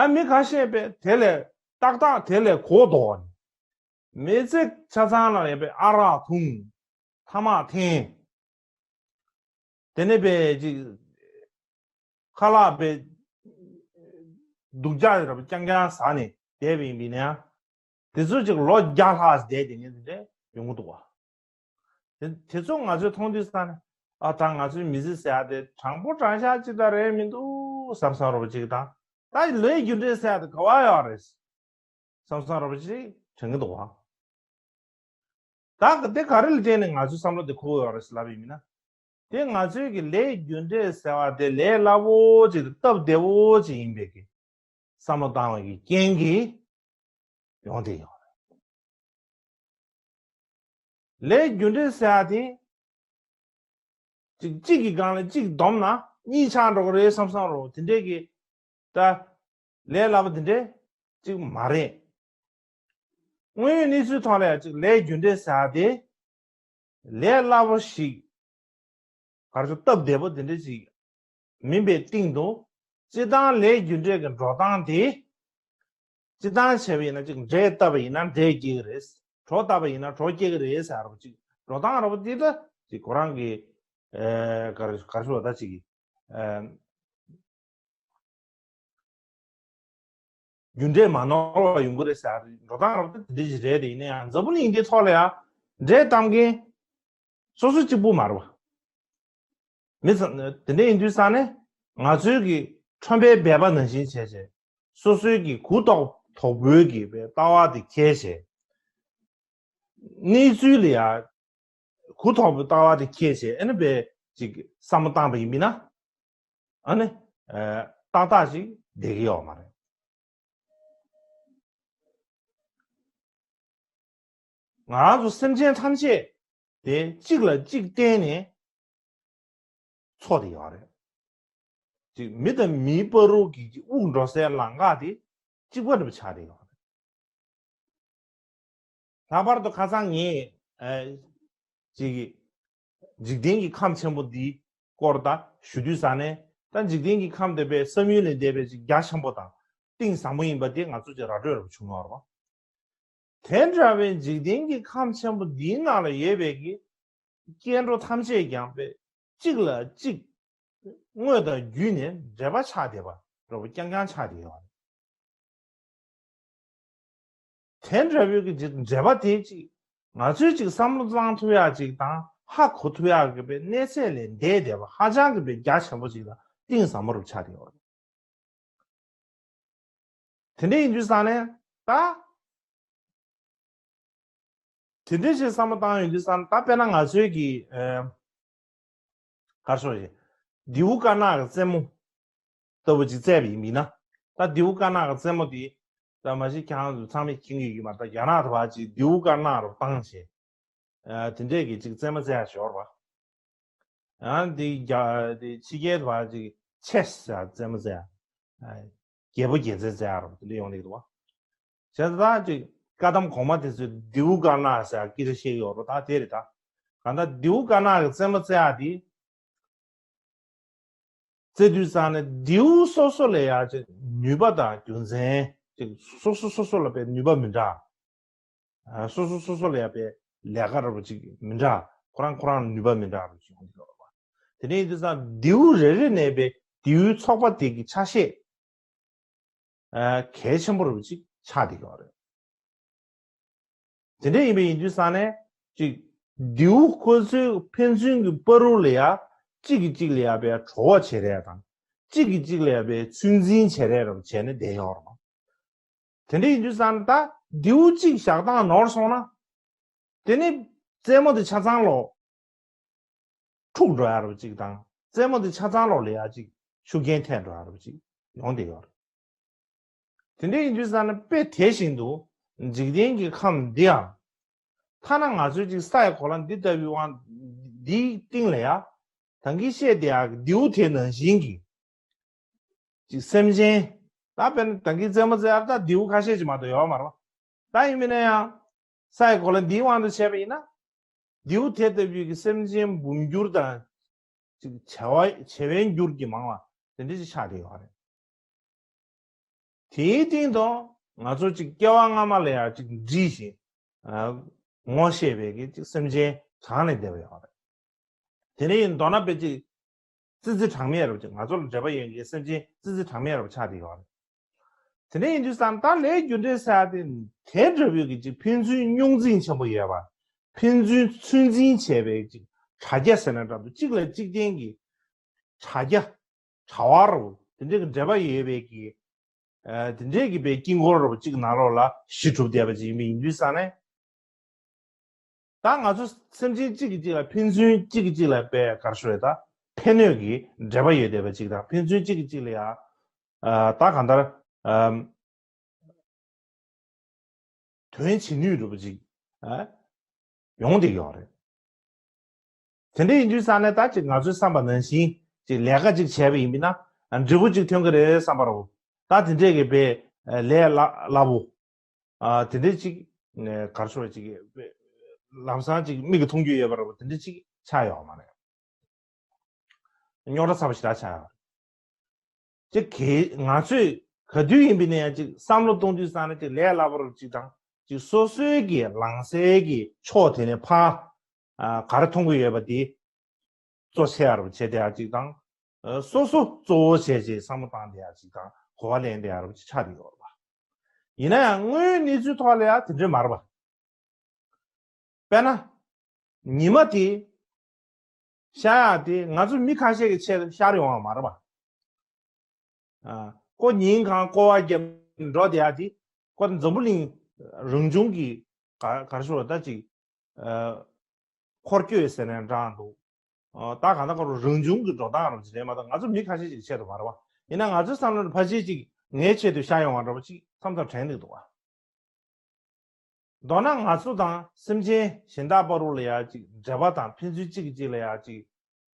ཡང་མི་ཁ་ཤས་པས་དེ་ལས་ཏག་ཏག་དེ་ལས་གོ་ལྡོག་ནས། མི་ཚེ་ཆ་ཚང་ལ་ཡ་པའི་ཨ་རག་འཐུང་། ཐ་མག་འཐེན། དེ་ནས་པའི་ཅིག་ཁ་ལག་པའི་སྡུག་ཅག་རབ་རྐྱང་རྐྱང་ཟ་ནས་བསྡད་པ་ཡིན་པས་ན། དེ་ཚོ་ཅིག་ལོ་བརྒྱ་ལྷག་བསྡད་དེ་ངས་དེ་འདྲས་ཡོང་གི་འདུག་བ། དེ་དེ་ཚོ་ང་ཚོས་མཐོང་དུས་ས་ནས་ཨ་ད་ང་ཚོའི་མི་ཚེ་ཟེར་ཡ་དེ་དྲང་པོ་དྲང་བཞག་ཅིག་ད་རེད་མི་འདུག་བསམ་བསམ་རོ་ཅིག་དང་། ད་ལོས་རྒྱུ་འབྲས་ཟེར་ཡ་དེ་ག་བ་ཡོད་རེད། བསམ་བསམ་རོ་ཅིག་དྲན་གི་འདུག་བ། ད་དེ་ག་རེ་ལ་བརྟེན་ནས་ང་ཚོའི་བསམ་བློ་དེ་འཁོར་གི་ཡོད་རེད་ཟེར་ལབ་ཡིན་མིན་ན། དེ་ང་ཚོའི་གི་ལས་རྒྱུ་འབྲས་ཟེར་བ་དེ་ལས་སླ་བོ་ཅིག་སྟབས་བདེ་བོ་ཅིག་ཡིན་པའི་གི་བསམ་བློ་བཏང་བའི་གི་རྐྱེན་གྱིས་ཡོང་བསྡད་ཡོད་རེད། ལས་རྒྱུ་འབྲས་ཟེར་ཡ་དེ། གཅིག་གཅིག་གི་སྒང་ལ་གཅིག་བསྡོམས་ན་གཉིས་ཆགས་འགྲོ་གི་རེད་བསམ་བསམ་རོ། དེ་འདྲས་ཀྱི་ད་ལས་སླ་པོ་དེ་འདྲས་གཅིག་མ་རེད། དངོས་ཡོད་གནས་ཚུལ་ཐོག་ལ་ཡང་གཅིག་ལས་རྒྱུ་འབྲས་ཟེར་ཡ་དེ་ལས་སླ་པོ་ཞིག་གར་ཆོ་སྟབས་བདེ་པོ་དེ་འདྲས་ཞིག་མིན་པའི་སྟེང་དུ། སྤྱིར་བཏང་ལས་རྒྱུ་འབྲས་ཀྱི་འགྲོ་སྟངས་དེ། སྤྱིར་བཏང་བྱས་པ་ཡིན་ན་གཅིག་འབྲས་བཏབ་པ་ཡིན་ན་འབྲས་སྐྱེ་གི་རེད། གྲོ་བཏབ་པ་ཡིན་ན་གྲོ་སྐྱེ་གི་རེད་ཟེར་བ་གཅིག་འགྲོ་སྟངས་ར་བ་དེ་ད་གཅིག་ཁོ་རང་གི་ཨེ་གར་གར་ཞུ་བ་ད་གཅིག་གི་ཨེ་རྒྱུ་འབྲས་མ་ནོར་བ་ཡོང་གི་རེད་ཟེར་འགྲོ་སྟངས་ར་བ་ད་དེ་འདྲ་ཞིག་རེད། དེ་ཡིན་ན་ཡང་འཛམ་བུ་གླིང་འདིའི་ཐོག་ལ་ཡང་འབྲས་བཏབ་མཁན་སོ་སོ་གཅིག་པུ་མ་རེད་བ། མི་ཚང་དེ་འདྲ་ཡིན་དུས་ཙང་ནས་ང་ཚོའི་གི་ཁྲོན་པའི་སྦལ་པ་ནང་བཞིན་བྱས་བྱས་སོ་སོའི་གི་གུ་དོག་དོག་པོའི་གི་ལྟ་བ་དེ་འཁྱེར་བྱས་གནས་ཚུལ་ལ་ཡང་གུ་དོག་པོའི་ལྟ་བ་དེ་འཁྱེར་བྱས་ཨ་ནི་སྦལ་ཅིག་བསམ་བློ་བཏང་པ་ཡིན་མིན་ན་ཨ་ནི་ཏག་ཏག་ཅིག་བསྡད་ཀྱི་ཡོད་མ་རེད། ང་རང་ཚོ་སེམས་ཅན་ཐམས་ཅད་དེ་གཅིག་ལ་གཅིག་བརྟེན་ནས་འཚོ་བསྡད་ཡོད་རེད། ཅིག་མི་དང་མིའི་བར་དུ་གི་དབུགས་འགྲོ་སའི་ལམ་ཁ་དེ་གཅིག་པ་འདྲ་པོ་ཆགས་བསྡད་ཡོད་རེད། ལྷག་པར་དུ་ཁ་སང་ངས་ཨ་ཅིག་འཇིག་རྟེན་གྱི་ཁམས་ཆེན་པོ་འདིའི་སྐོར་ད་ཞུ་དུས་ཙང་ནས་ད་འཇིག་རྟེན་གྱི་ཁམས་དེ་པའི་བསམ་ཡུལ་ལས་འདས་པའི་ཅིག་རྒྱ་ཆེན་པོ་དང་གཏིང་ཟབ་མོ་ཡིན་པ་དེ་ང་ཚོ་ཅིག་ར་སྤྲོད་ར་བྱུང་ཡོད་རེད་བ། དེ་འདྲ་བའི་འཇིག་རྟེན་གྱི་ཁམས་ཆེན་པོ་འདིའི་ནང་ལ་ཡོད་པའི་གི་སྐྱེ་འགྲོ་ཐམས་ཅད་ཀྱང་པས་གཅིག་ལ་གཅིག་དངོས་དང་བརྒྱུད་ནས་འབྲེལ་པ་ཆགས་བསྡད་པ་འདྲ་པོ་རྐྱང་རྐྱང་ཆགས་བསྡད་ཡོད་རེད། དེ་འདྲ་བོའི་གི་འབྲེལ་བ་དེ་གཅིག་ང་ཚོས་གཅིག་བསམ་བློ་བཏང་ཐུབ་ཡག་གཅིག་དང་ཧ་གོ་ཐུབ་ཡག་གི་པའི་གནས་ཚད་ལས་འདས་བསྡད་པ་ཧ་ཅང་གི་པའི་རྒྱ་ཆེན་པོ་གཅིག་དང་གཏིང་ཟབ་མོ་རུ་ཆགས་བསྡད་ཡོད་རེད། དེ་འདྲ་ཡིན་དུས་ཙང་ནས་ད། དེ་འདྲ་ཞིག་བསམ་བློ་བཏང་ཡོང་དུས་ཙང་ད་དཔེར་ན་ང་ཚོའི་གི་ཨེ་གར་ཤོག་ཞིག་རྡེའུ་དཀར་ནག་གི་རྩེ་མོ་ལྟ་བུ་ཅིག་བཙལ་བ་ཡིན་མིན་ན། ད་རྡེའུ་དཀར་ནག་གི་རྩེ་མོ་དེ་ད་མ་གཞི་ཁྱེད་རང་ཚོ་ཚང་མས་མཁྱེན་གྱི་ཡོད་མ་རེད། ད་རྒྱ་ནག་དུ་བ་ཅིག་རྡེའུ་དཀར་ནག་རུ་བཏང་བྱས། ཨ་དེ་འདྲས་ཀྱི་ཅིག་རྩེད་མོ་རྩེ་ཡ་ཞོར་བ། ཡང་དེ་རྒྱ་དེ་ཕྱི་རྒྱལ་བ་ཅིག་ཆེས་ཟེར་རྩེད་མོ་རྩེ་ཡ། རྒྱལ་པོ་རྒྱལ་མཚན་རྩེ་ཡ་རོ་དེ་འདྲས་ཡོང་ལེགས་འདུག་བ། བྱས་ཙང་ཅིག་བཀའ་གདམས་གོང་མ་དེ་ཚོས་རྡེའུ་དཀར་ནག་ཟེར་སྐད་ཆ་བཤད་ཀྱི་ཡོད་རོ། ད་དེ་རེད་ད། གང་ལྟར་རྡེའུ་དཀར་ནག་གི་རྩེད་མོ་རྩེ་ཡ་དེ། རྩེ་དུས་ཙང་ནས་རྡེའུ་སོ་སོ་ལ་ཡ་ཅིག་ནུས་པ་དང་རྒྱུ་མཚན་ཅིག་སོ་སོ་སོ་སོ་ལ་པའི་ནུས་པ་མི་འདྲ། ཨ་སོ་སོ་སོ་སོ་ལ་ཡ་པའི་ལས་ཀ་ར་བ་ཅིག་མི་འདྲ། ཁོ་རང་ཁོ་རང་ནུས་པ་མི་འདྲ་ར་ཅིག་ཡོང་གི་ཡོད་རེད་བ། དེ་ནས་ཡིན་དུས་ཙང་རྡེའུ་རེ་རེ་ནས་པའི་རྡེའུའི་ཚོགས་པ་དེ་གི་ཆ་ཤས་ཨ་གལ་ཆེན་པོ་ར་བ་ཅིག་ཆགས་བསྡད་ཀྱི་ཡོད་རེད། དེ་འདྲ་ཡིན་པ་ཡིན་དུས་ཙང་ནས་ཅིག་རྡེའུ་ཁོ་ཚོའི་ཕན་ཚུན་གྱི་བར་དུ་ལ་ཡ་གཅིག་གིས་གཅིག་ལ་ཡ་པའི་བྲོ་བ་བྱེད་རེས་དང་གཅིག་གིས་གཅིག་ལ་ཡ་པའི་ཚོད་འཛིན་བྱེད་རེས་ར་བ་བྱས་ནས་བསྡད་ཡོད་རེད། དེ་འདྲ་ཡིན་དུས་ཙང་ད་རྡེའུ་གཅིག་བཞག་སྟངས་ནོར་སོང་ན། དེ་ནི་རྩེད་མོ་དེ་ཆ་ཚང་ལོ་འཁྲུག་འགྲོ་ཡ་ར་བ་ཅིག་དང་རྩེད་མོ་དེ་ཆ་ཚང་ལོ་ལ་ཡ་ཅིག་ཤུགས་རྐྱེན་ཐེབས་འགྲོ་ཡ་ར་བ་ཅིག་ཡོང་བསྡད་ཡོད་རེད། དེ་འདྲ་ཡིན་དུས་ཙང་ནི་དཔེ་དེ་བཞིན་དུ་འཇིག་རྟེན་གྱི་ཁམས་འདི་ཡང་ཐ་ན་ང་ཚོའི་ཅིག་ས་ཡི་གོ་ལ་འདི་ལྟ་བུའི་དབང་འདིའི་སྟེང་ལ་ཡ་ད་གིན་བཤད་བསྡད་ཡ་གི་རྡེའུ་དེ་ནང་བཞིན་གྱི། ཅིག་སེམས་ཅན། ད་དཔེར་ན་ད་གིན་རྩེད་མོ་རྩེ་ཡ་ད་རྡེའུ་ཁ་ཤས་ཅིག་མ་གཏོགས་ཡོད་མ་རེད་བ། ད་ཡིན་མིན་ན་ཡང་། ས་ཡི་གོ་ལ་འདིའི་དབང་དུ་བྱས་པ་ཡིན་ན། རྡེའུ་དེ་ལྟ་བུའི་གི་སེམས་ཅན་འབུམ་འགྱུར་དང་། ཅིག་བྱེ་བ་བྱེ་བའི་འགྱུར་གྱིས་མང་བ་དེ་འདྲ་ཅིག་ཆགས་བསྡད་ཡོད་རེད། དེའི་སྟེང་དུ་ང་ཚོ་ཅིག་སྐྱེ་བ་སྔ་མ་ལ་ཡང་ཅིག་འདྲིས་ཤིང་། ངོ་ཤེས་པའི་གི་ཅིག་སེམས་ཅན་གྲངས་ལས་འདས་པ་ཡོད་རེད། དེ་ནས་མདོར་ན་དཔེ་ཅིག་ཙི་ཙི་གྲངས་མེད་རབ་ཅིག་ང་ཚོ་ལ་འབྲེལ་བ་ཡོད་མཁན་སེམས་ཅན་ཙི་ཙི་གྲངས་མེད་རབ་ཆགས་བསྡད་ཡོད་རེད། དེ་ནས་ཡིན་དུས་ཙང་ད་ལས་རྒྱུ་འབྲས་ཟེར་ཡ་དེ་དེ་འདྲ་བོའི་གི་ཅིག་ཕན་ཚུན་རྙོག་འཛིང་ཆེན་པོ་ཡོད་པ། ཕན་ཚུན་ཚོད་འཛིན་བྱས་པའི་ཅིག་དྲ་རྒྱ་ཟེར་ན་འདྲ་འདུག་གཅིག་ལ་གཅིག་བརྟེན་གྱི་དྲ་རྒྱ། དྲ་བ་རུ་དེ་འདྲའི་གི་འབྲེལ་བ་ཡོད་པའི་གི། ཨ་དེ་འདྲའི་གི་པའི་དཀྱིལ་འཁོར་རུ་གཅིག་ནང་ལོགས་ལ་གཞི་གྲུབ་བསྡད་པ་ཅིག་ཡིན་པ་ཡིན་དུས་ཙང་ནས། ད་ང་ཚོ་སེམས་ཅན་གཅིག་གིས་གཅིག་ལ་ཕན་ཚུན་གཅིག་གིས་གཅིག་ལ་པའི་གར་ཤོར་ད་ཕན་གནོད་ཀྱི་འབྲེལ་བ་ཡོད་བསྡད་པ་ཅིག་དང་ཕན་ཚུན་གཅིག་གིས་གཅིག་ལ་ཡ། ཨ་ད་གང་ལྟར། ཨམ། དོན་བྱེད་ནུས་རུ་པ་ཅིག་ཨ། ཡོང་བསྡད་ཡོད་རེད། དེ་འདྲ་ཡིན་དུས་ཙང་ནས་ད་ཅིག་ང་ཚོའི་བསམ་པ་ནང་བཞིན་ཅིག་ལས་ཀ་ཅིག་བྱས་པ་ཡིན་པ་ན་འབྲས་བུ་ཅིག་ཐོན་གི་རེད་བསམ་པ་རེད། ད་དེ་འདྲས་ཀྱི་པའི་ལས་སླ་པོ་དེ་འདྲས་ཅིག་གར་ཤོར་ཅིག་ལམ་སང་ཅིག་མིག་གིས་མཐོང་རྒྱུ་ཡོད་པ་རེད། དེ་འདྲས་ཅིག་ཆགས་ཡོད་མ་རེད། རྙོག་དྲ་ཚ་པོ་ཞེ་དྲག་ཆགས་ཡོད་རེད། ཅིག་གི་ང་ཚོས་ག་དུས་ཡིན་པའི་ནས་ཡང་ཅིག་བསམ་བློ་གཏོང་དུས་ཙང་ནས་ཅིག་ལས་སླ་པོ་རུ་ཅིག་དང་ཅིག་སོ་སོའི་གི་ལངས་སའི་གི་ཕྱོགས་དེ་ནས་ཕར་ག་རེ་མཐོང་གི་ཡོད་པ་དེ་གཙོ་ཆེ་བ་རུ་བྱེད་བསྡད་ཡ་ཅིག་དང་། སོ་སོ་གཙོ་བོ་བྱས་བྱས་བསམ་བློ་བཏང་བསྡད་ཡ་ཅིག་དང་གོ་བ་ལེན་བསྡད་ཡ་རུ་ཅིག་ཆགས་བསྡད་ཡོད་རེད་པ། ཡིན་ན་ཡང་དངོས་ཡོད་གནས་ཚུལ་ཐོག་ལ་ཡང་དེ་འདྲས་མ་རེད་པ། དཔེར་ན། ཉི་མ་དེ་ཤར་ཡག་དེ་ང་ཚོ་མི་ཁ་ཤས་ཀྱི་ཆེད་དུ་ཤར་ཡོང་བ་མ་རེད་པ། ཨ། ཁོ་ཉིན་གང་སྐོར་བ་བརྒྱབ་འགྲོ་བསྡད་ཡག་དེ་ཁོ་འཛམ་བུ་གླིང་རང་བྱུང་གི་ག་ག་རེ་ཞུ་དགོས་རེད་ད་ཅིག་ཨ། འཁོར་སྐྱོད་ཟེར་ནའང་འདྲ་འདུག་ཨ། ད་གང་ལྟར་ཁོ་རང་བྱུང་གི་འགྲོ་སྟངས་རང་ཅིག་རེད་མ་གཏོགས་ང་ཚོ་མི་ཁ་ཤས་ཤིག་ཆེད་དུ་མ་རེད་པ། ཡིན་ན་ང་ཚོའི་བསམ་བློ་ནི་ཕལ་ཆེར་ཅིག་ངའི་ཆེད་དུ་ཤར་ཡོང་བ་འདྲ་པོ་ཅིག་མཚམས་མཚམས་དྲན་གྱི་འདུག་པ། མདོར་ན་ང་ཚོ་དང་སེམས་ཅན་གཞན་དག་བར་དུ་ལ་ཡ་ཅིག་འབྲེལ་བ་དང་ཕན་ཚུན་གཅིག་གིས་གཅིག་ལ་ཡ་ཅིག་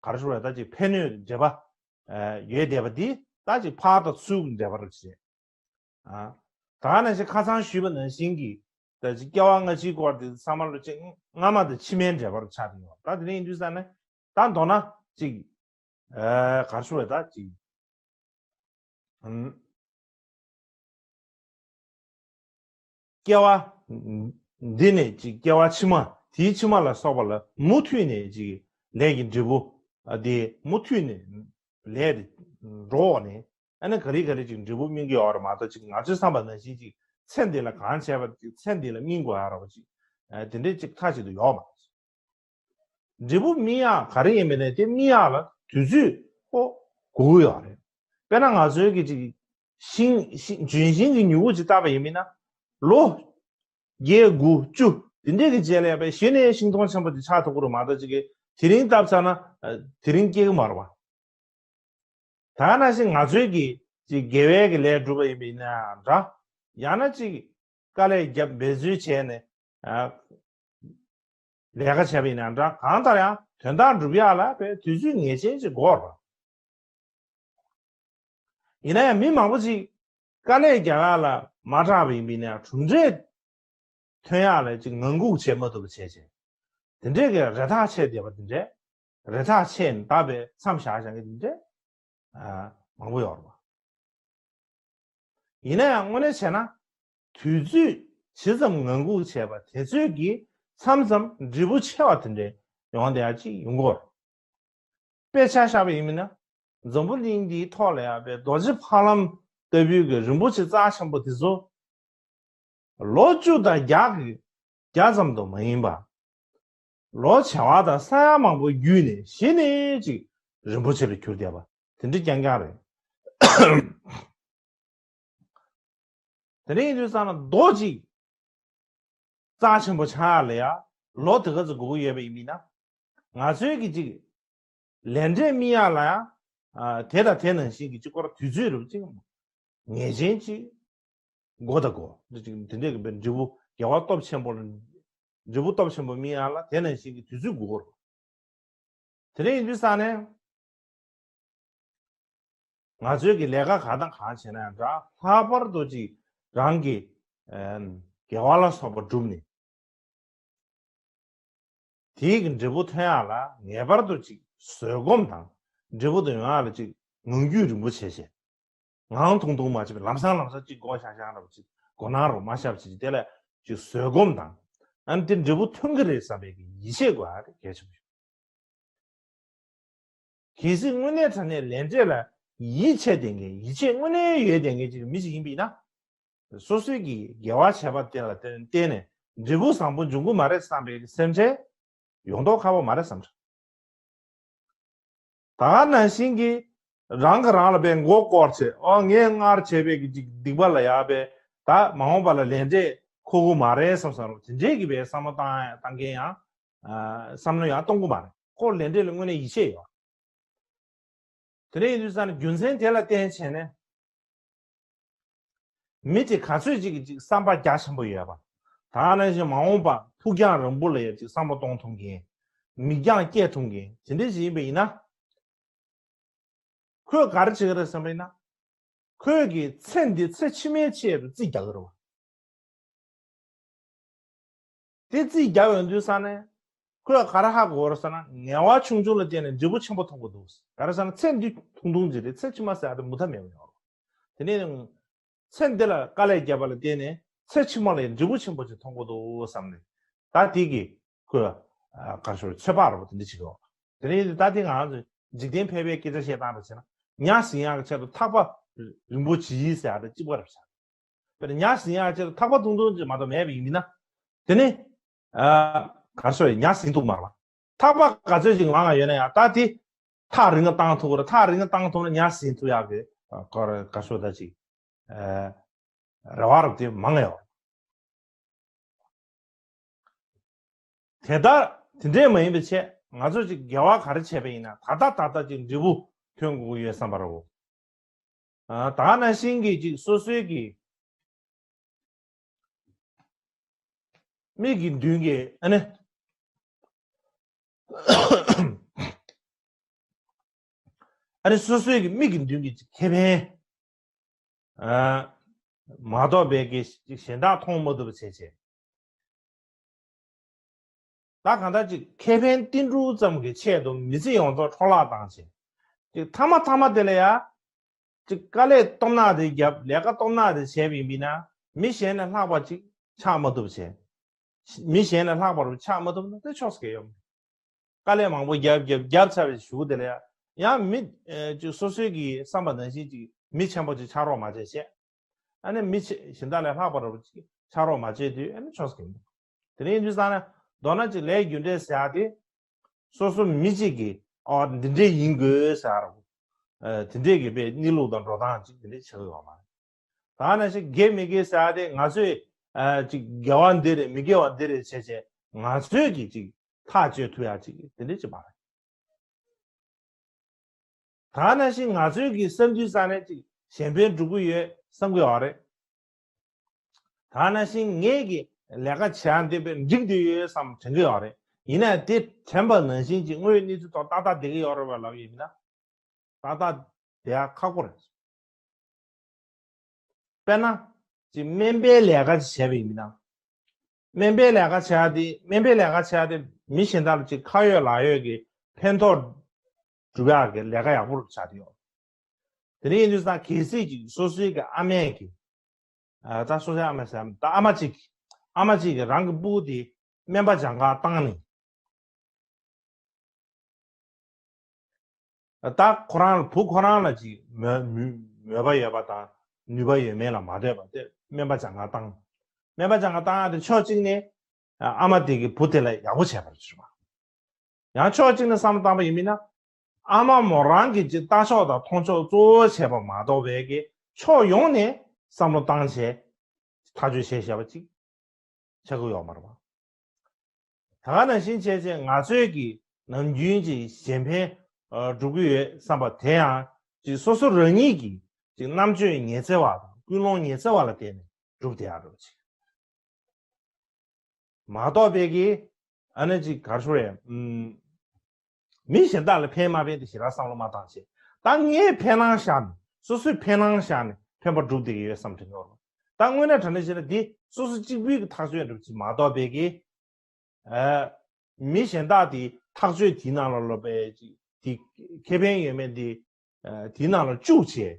ག་རེ་ཞུ་དགོས་རེད་ད་ཅིག་ཕན་གནོད་འབྲེལ་བ་ཡོད་བསྡད་པ་འདི་ད་ཅིག་ཕར་དང་ཚུར་གྱི་འབྲེལ་བ་རེད་ཅེས། ཨ། ད་ག་ནང་བཞིན་ཁ་སང་ཞུས་པ་ནང་བཞིན་གྱི་ད་ཅིག་སྐྱེ་བ་སྔ་ཕྱིའི་སྐོར་དེ་བསམ་བློ་ཅིག་སྔ་མ་དང་ཕྱི་མའི་འབྲེལ་བ་རུ་ཆགས་ཀྱི་ཡོད། ད་དེ་འདྲ་ཡིན་དུས་ཙང་ནས་ད་མདོར་ན་ཅིག་ཨ། ག་རེ་ཞུ་དགོས་རེད་ད་ཅིག་ཨམ། སྐྱེ་བ་འདི་ནས་ཅིག་སྐྱེ་བ་ཕྱི་མ་དེའི་ཕྱི་མ་ལ་སོགས་པ་ལ་མུ་མཐུད་ནས་ཅིག་ལས་ཀྱི་འབྲས་བུ་དེ་མུ་མཐུད་ནས་ལས་དེ་འགྲོ་བ་ནས་ཨ་ནི་ག་རེ་ག་རེ་ཅིག་འབྲས་བུ་སྨིན་གྱི་ཡོད་རེད་མ་གཏོགས་ཅིག་ང་ཚོའི་བསམ་པ་ནང་བཞིན་ཅིག་ཚེ་འདི་ལ་གང་བྱས་པ་ཅིག་ཚེ་འདི་ལ་སྨིན་དགོས་ཡ་རེད་པ་ཅིག་དེ་འདྲས་ཅིག་མཐའ་གཅིག་ཏུ་ཡོད་མ་རེད། འབྲས་བུ་སྨིན་ཡག་ག་རེ་ཡིན་པ་ནས་དེ་སྨིན་ཡག་ལ་དུས་ཚོད་ཁོ་དགོས་ཀྱི་ཡོད་རེད། དཔེར་ན་ང་ཚོའི་གི་ཅིག་ཤིང་ཤིང་ལྗོན་ཤིང་གི་མྱུ་གུ་ཅིག་བཏབ་པ་ཡིན་མིན་ན་ལོ་བརྒྱད་དགུ་བཅུ་དེ་འདྲས་ཀྱི་རྗེས་ལ་ཡང་པའི་གཞི་ནས་ཤིང་སྡོང་ཆེན་པོ་དེ་ཆགས་ཐུབ་ཀྱི་རེད་མ་གཏོགས་ཅིག་གི་དེ་རིང་བཏབ་ཚར་ན་དེ་རིང་སྐྱེ་གི་མ་རེད་པ། ད་ག་ནང་བཞིན་ང་ཚོའི་གི་ཅིག་དགེ་བའི་གི་ལས་སྒྲུབ་པ་ཡིན་པ་ཡིན་ན་ཡང་འདྲ། ཡང་ན་ཅིག་དཀའ་ལས་བརྒྱབ་འབད་རྩོལ་བྱས་ནས་ཨ། ལས་ཀ་བྱས་པ་ཡིན་ན་འདྲ་གང་ལྟར་ཡང་དོན་དག་འགྲུབ་ཡག་ལ་དཔེ་དུས་ཚོད་ངེས་ཅན་ཅིག་དགོས་རེད། ཡིན་ན་ཡང་མི་མང་པོ་ཅིག་དཀའ་ལས་རྒྱག་ཡག་ལ་མ་སྐྲག་པ་ཡིན་པ་ཡིན་ན་ཡང་གྲུབ་འབྲས་ཐོན་ཡག་ལ་ཅིག་ངང་སྒུག་བྱེད་མ་ཐུབ་པ་བྱས་བྱས། དེ་འདྲས་ཀྱི་རེ་ཐག་ཆད་བསྡད་པ་དེ་འདྲས། རེ་ཐག་ཆད་ནས་ད་དཔེ་མཚམས་བཞག་བཞག་མཁན་དེ་འདྲས། ཨ། མང་པོ་ཡོད་རེད་པ། ཡིན་ན་ཡང་དངོས་གནས་བྱས་ན། དུས་ཚོད་ཇི་ཙམ་ངང་སྒུག་བྱས་པ་དེ་ཚོད་ཀྱིས་མཚམས་མཚམས་འབྲས་བུ་ཆེ་བ་དེ་འདྲས་ཡོང་བསྡད་ཡག་ཅིག་ཡོང་གི་ཡོད་རེད། དཔེ་ཆ་བཞག་པ་ཡིན་མིན་ན། འཛམ་བུ་གླིང་འདིའི་ཐོག་ལ་ཡང་པའི་རྡོ་རྗེ་ཕ་ལམ་ལྟ་བུའི་གི་རིན་པོ་ཆེ་རྩ་ཆེན་པོ་དེ་ཚོ། ལོ་བཅུ་དང་བརྒྱ་གི་བརྒྱ་ཙམ་དུ་མ་ཡིན་པ། ལོ་བྱེ་བ་དང་ས་ཡ་མང་པོ་བརྒྱུད་ནས་གཞི་ནས་ཅིག་རིན་པོ་ཆེ་ལ་གྱུར་བསྡད་པ་དེ་འདྲ་རྐྱང་རྐྱང་རེད། དེ་འདྲ་ཡིན་དུས་ཙང་ན་རྡོ་གཅིག་རྩ་ཆེན་པོ་ཆགས་ཡག་ལ་ཡ་ལོ་དེ་ག་ཚོད་དགོས་ཀྱི་ཡོད་པ་ཡིན་མིན་ན། ང་ཚོའི་གི་ཅིག་ལས་འབྲས་སྨིན་ཡག་ལ་ཡ། ཨ། དེ་དང་དེ་ནང་བཞིན་གི་ཅིག་སྐོར་དུས་ཚོད་རུ་ཅིག་ངེས་ཅན་ཅིག་དགོས་དང་དགོས། འདི་ཅིག་དེ་འདྲས་ཀྱི་འབྲས་བུ་དགེ་བ་སྟོབས་ཆེན་པོ་ལ། འབྲས་བུ་སྟོབས་ཆེན་པོ་སྨིན་ཡག་ལ་དེ་ནང་བཞིན་གི་དུས་ཚོད་དགོས་ཀྱི་རེད། དེ་འདྲ་ཡིན་དུས་ཙང་ནས། ང་ཚོའི་གི་ལས་ཀ་གང་དང་གང་བྱས་ན་ཡང་འདྲ་ལྷག་པར་དུ་ཅིག་རང་གི་ཨ་དགེ་བ་ལ་སོགས་པ་བསྒྲུབས་ནས། དེའི་གི་འབྲས་བུ་ཐོན་ཡག་ལ་ངེས་པར་དུ་ཅིག་བཟོད་སྒོམ་དང་འབྲས་བུ་དེ་ཡོང་ཡག་ལ་ཅིག་ངང་རྒྱུད་རིན་པོ་ཆེ་བྱས། ངང་ཐུང་ཐུང་མ་བྱས་པའི་ལམ་སང་ལམ་སང་ཅིག་བསྒོམ་ཤག་ཤག་འདྲ་པོ་ཅིག་མགོ་ནག་རུ་མ་བཞག་པ་ཅིག་དེ་ལ་ཅིག་བཟོད་སྒོམ་དང་། ཨ་ནི་དེ་འབྲས་བུ་ཐོན་གི་རེད་བསམ་པའི་གི་ཡིད་ཆེས་དགོས་ཡག་དེ་གལ་ཆེན་པོ་ཞིག་གལ་སྲིད་དངོས་གནས་དྲང་གནས་ལས་འབྲས་ལ་ཡིད་ཆེས་ལྡན་མཁན་ཡིད་ཆེས་དངོས་གནས་ཡོད་ལྡན་མཁན་ཅིག་མི་ཞིག་ཡིན་པ་ཡིན་ན། སོ་སོའི་གི་དགེ་བ་བྱས་པ་དེ་ལ་བརྟེན་ནས་འབྲས་བུ་བཟང་པོ་འབྱུང་གི་མ་རེད་བསམ་པའི་སེམས་ཁྲལ་ཡོང་མདོག་ཁ་པོ་མ་རེད་བསམ་འདྲ། ད་ག་ནང་བཞིན་གྱི་རང་གིས་རང་ལ་པའི་མགོ་སྐོར་བྱས། ཨོ་ངས་སྔར་བྱས་པའི་གི་ཅིག་སྡིག་པ་ལ་ཡ་པའི་ད་མ་འོངས་པ་ལ་ལས་འབྲས་འཁོར་གི་མ་རེད་བསམ་བསམ་རུང་དེ་འདྲས་ཀྱི་པའི་བསམ་བློ་བཏང་བཏང་མཁན་ཡང་། ཨ། བསམ་བློ་ཡང་གཏོང་གི་མ་རེད། ཁོ་ལས་འབྲས་ལ་དངོས་གནས་ཡིད་ཆེས་ཡོད། དེ་འདྲ་ཡིན་དུས་ཙང་ནས་རྒྱུ་མཚན་དེ་ལ་བརྟེན་བྱས་ནས། མི་དེ་ག་ཚོད་ཅིག་གི་ཅིག་བསམ་པ་རྒྱ་ཆེན་པོ་ཡོད་པ། ད་ག་ནང་བཞིན་མ་འོངས་པ་ཕུགས་རྒྱང་རིང་པོ་ལ་ཡང་ཅིག་བསམ་བློ་གཏོང་ཐུབ་མཁན། མིག་རྒྱང་སྐྱེད་ཐུབ་མཁན་དེ་འདྲ་ཞིག་ཡིན་པ་ཡིན་ན། ཁོས་ག་རེ་བྱེད་ཀྱི་རེད་བསམ་པ་ཡིན་ན། ཁོས་ཀྱི་ཚེ་འདི་ཚེ་ཕྱི་མའི་ཆེད་དུ་རྩིས་རྒྱག་གི་རེད་བ། དེ་རྩིས་རྒྱག་ཡོང་དུས་ས་ནས། ཁོས་ག་རེ་ཧ་གོ་རེད་ཟེར་ན། ངལ་བ་ཆུང་ཆུང་ལ་བརྟེན་ནས་འབྲས་བུ་ཆེན་པོ་ཐོབ་ཀྱི་འདུག། ག་རེ་ཟེར་ན་ཚེ་འདི་ཐུང་ཐུང་ཅིག་རེད། ཚེ་ཕྱི་མ་ཟེར་ཡ་དེ་མུ་མཐའ་མེད་པ་ཡོང་རེད། དེ་ནས། ཚེ་འདི་ལ་དཀའ་ལས་བརྒྱབ་པ་ལ་བརྟེན་ནས་ཚེ་ཕྱི་མ་ལ་ཡང་འབྲས་བུ་ཆེན་པོ་ཅིག་མཐོང་གི་འདུག་བསམ་ནས། ད་དེ་གི་ཁོས་ག་རེ་ཞུ་རེད། ཚོད་དཔག་རེད་པ། དེ་འདྲ་བྱེད་ཀྱི་ཡོད། དེ་ནས་ད་དེ་ང་ཚོ་འཇིག་རྟེན་ཕལ་པའི་སྐད་ཆ་བཤད་སྟངས་ལ་བྱས་ན། ཉ་ཟིན་ཡག་གི་ཆེད་དུ་ཐག་པ་རིང་པོ་བྱེད་ཟེར་ཡ་དང་གཅིག་པ་རེད་བྱ། དཔེར་ན་ཉ་ཟིན་ཡག་ཆེད་དུ་ཐག་པ་ཐུང་ཐུང་ཅིག་མ་གཏོགས་མེད་པ་ཡིན་ན། དེ་ནི། ཨ། ག་རེ་ཞུ་རེད། ཉ་ཟིན་ཐུབ་མ་རེད་པ། ཐག་པ་ག་ཚོད་ཅིག་ལངས་ཡོད་ན་ཡང་ད་དེ། ཐག་རིང་ང་བཏང་ཐུབ་ཀྱི་རེད། ཐག་རིང་ང་བཏང་ཐུབ་ན་ཉ་ཟིན་ཐུབ་ཡག་གི། ཨ། ག་རེ་ག་རེ་ཞུ་ད་ཅིག། ཨ། རེ་བ་རུ་དེ་མང་ཡོད། དེ་ལྟར་དེ་འདྲས་མ་ཡིན་པའི་ཆེད་ང་ཚོས་ཅིག་དགེ་བ་ག་རེ་བྱས་པ་ཡིན་ན་ད་ལྟ་ད་ལྟ་ཅིག་འབྲས་བུ་ཐོན་དགོས་ཀྱི་ཡོད་བསམ་པ་རེད་བ། ཨ། ད་ག་ནང་བཞིན་གྱི་ཅིག་སོ་སོའི་གི་མིག་གི་མདུན་གྱི་ཨ་ནི། ཨ་ནི་སོ་སོའི་གི་མིག་གི་མདུན་གྱི་ཁེ་ཕན། ཨ། མ་གཏོགས་པའི་གི་གཞན་དག་མཐོང་མ་ཐུབ་པ་བྱས་བྱས། ད་གང་ལྟར་ཅིག་ཁེ་ཕན་ཏིལ་འབྲུ་ཙམ་གྱི་ཆེད་དུ་མི་ཚེ་ཡོངས་རྫོགས་འཕྲོ་བརླག་བཏང་བྱས། ཅིག་མཐའ་མ་མཐའ་མ་དེ་ལ་ཡ། ཅིག་དཀའ་ལས་སྟོབས་ནག་དེ་བརྒྱབ། ལས་ཀ་སྟོབས་ནག་དེ་བྱས་པ་ཡིན་ན། མི་གཞན་ལས་ལྷག་པ་ཅིག་ཆགས་མ་ཐུབ་བྱས། མི་གཞན་ལས་ལྷག་པ་རུ་ཆགས་མ་ཐུབ་ན་དེ་ཆོག་ས་གང་ཡང་ཡོད་མ་རེད། དཀའ་ལས་མང་པོ་བརྒྱབ་བརྒྱབ་བརྒྱབ་ཚར་བའི་གཞུག་གུ་དེ་ལ་ཡང་། ཡང་མི། ཨེ། ཅིག་སོ་སོའི་གི་བསམ་པ་ནང་བཞིན་ཅིག་མི་ཆེན་པོ་ཅིག་ཆགས་རོགས་མ་བྱས་བྱས། ཨ་ནི་མི་ཆེ་གཞན་དག་ལས་ལྷག་པ་རུ་ཅིག་ཆགས་རོགས་མ་བྱས་དུས་ཨ་ནི་ཆོག་ས་གང་ཡང་མི་འདུག། དེ་ནས་ཡིན་དུས་ཙང་ནས་མདོར་ན་ཅིག་ལས་རྒྱུ་འབྲས་ཟེར་ཡ་དེ། སོ་སོ་མི་གཅིག་གིས་ཨ་འདི་འདྲས་ཡིན་དགོས་ཟེར་ཡ་རུ། ཨ། དེ་འདྲས་ཀྱི་དཔེ་གནས་ལུགས་དང་འགྲོ་སྟངས་ཅིག་དེ་འདྲས་ཆགས་ཀྱི་ཡོད་མ་རེད། ད་ནང་བཞིན་དགེ་མི་དགེ་ཟེར་ཡ་དེ་ང་ཚོས། ཨ། ཅིག་དགེ་བ་འདི་རེད། མི་དགེ་བ་འདི་རེད་བྱས་བྱས་ང་ཚོས་ཀྱིས་ཅིག་ཐག་གཅོད་ཐུབ་ཡ་ཅིག་དེ་འདྲས་ཅིག་མ་རེད། ད་ནང་བཞིན་ང་ཚོའི་གི་བསམ་དུས་ཙ་ནས་ཅིག་གཞན་ཕན་སྒྲུབ་ཀྱི་ཡོད་བསམ་གྱི་ཡོད་རེད། ད་ནང་བཞིན་ངས་ཀྱི་ལས་ཀ་བྱེད་ཡ་འདི་དཔེ་འགྲིག་བསྡད་ཡོད་བསམ་དྲན་གྱི་ཡོད་རེད། ཡིན་ནའི་དེ་དྲན་པ་ནང་བཞིན་གྱི་དངོས་ཡོད་གནས་ཚུལ་ཐོག་ཏག་ཏག་བསྡད་ཀྱི་ཡོད་རེད་པ་ལབ་ཡིན་ན། ཏག་ཏག་བསྡད་ཡ་ཁག་པོ་རེད། དཔེར་ན། ཅིག་སྨན་པའི་ལས་ཀ་ཅིག་བྱས་པ་ཡིན་ན། སྨན་པའི་ལས་ཀ་བྱས་ཏེ། སྨན་པའི་ལས་ཀ་བྱས་ཏེ་མི་གཞན་དག་ལ་ཅིག་ཁ་ཡོད་ལག་ཡོད་ཀྱི་ཕན་ཐོགས་སྒྲུབ་ཡག་གི་ལས་ཀ་ཡག་པོ་ཆགས་ཏེ་ཡོད། དེ་འདྲ་ཡིན་དུས་ཙང་གལ་སྲིད་ཅིག་སོ་སོའི་གི་ཨ་མས་ཀྱི། ཨ། ད་སོ་སོའི་ཨ་མ་ཟེར་ཡ་མི་འདུག། ཨ་མ་གཅིག་གིས། ཨ་མ་གཅིག་གིས་རང་གི་སྤུ་གུ་དེ་སྨན་པ་སྦྱང་གར་བཏང་ནས། ད་ཁོ་རང་ལ། བུ་ཁོ་རང་ལ་ཅིག་མོས་མོས་མོས་པ་ཡོད་པ་དང་ནུས་པ་ཡོད་མེད་ལ་མ་ལྟོས་པ་དེ་སྨན་པ་སྦྱང་གར་བཏང་། སྨན་པ་སྦྱང་གར་བཏང་ཡ་དེ་ཕྱོགས་གཅིག་ནས་ཨ་མ་དེ་གིས་བུ་དེ་ལ་ཡག་པོ་བྱས་པ་རེད་ཟེར་བ། ཡང་ཕྱོགས་གཅིག་ནས་བསམ་བློ་བཏང་པ་ཡིན་ན། ཨ་མ་མོ་རང་གིས་ཅིག་ལྟ་ཕྱོགས་དང་མཐོང་ཕྱོགས་གཙོ་བོ་བྱས་པ་མ་གཏོགས་པའི་གི་ཕྱོགས་ཡོངས་ནས་བསམ་བློ་བཏང་བྱས་ཐག་གཅོད་བྱས་བཞག་པ་ཅིག་ཆགས་ཀྱི་ཡོད་མ་རེད་པ། ད་ག་ནང་བཞིན་བྱས་བྱས་ང་ཚོས་ཀྱི་ནམ་རྒྱུན་གྱི་གཞན་ཕན་ཨ་སྒྲུབ་ཀྱི་ཡོད་བསམ་པ་དེ་ཡང་ཅིག་སོ་སོ་རང་ཉིད་ཀྱི་ཅིག་རྣམ་དཔྱོད་ཉི་ཚེ་བ་དང་ཀུན་སློང་ཉི་ཚེ་བ་ལ་བརྟེན་ནས་སྒྲུབ་བསྡད་ཡག་འགྲོ་ཅིག། མ་གཏོགས་པའི་གི་ཨ་ནི་ཅིག་ག་རེ་ཞུ་རེད། ཨུམ། མི་གཞན་དག་ལ་ཕན་མ་ཕན་དེ་ཞེ་དྲག་བསམ་བློ་མ་བཏང་བྱས། ད་ངས་ཕན་བླང་བཞག་ནས། སོ་སོས་ཕན་བླང་བཞག་ནས་ཕན་པ་སྒྲུབ་བསྡད་ཀྱི་ཡོད་བསམ་དྲན་གྱི་ཡོད་རེད། ད་དངོས་གནས་དྲང་གནས་བཤད་ན་འདི་སོ་སོ་གཅིག་པུའི་གི་ཐག་གཅོད་འགྲུབ་ཅིག་མ་གཏོགས་པའི་གི། ཨ། མི་གཞན་དག་དེ་ཐག་གཅོད་དེའི་ནང་ལ་ལོག་པའི་ཅིག་དེ་ཁེ་ཕན་ཡོད་མེད་དེ། ཨ། དེའི་ནང་ལ་བཅུག་བྱས།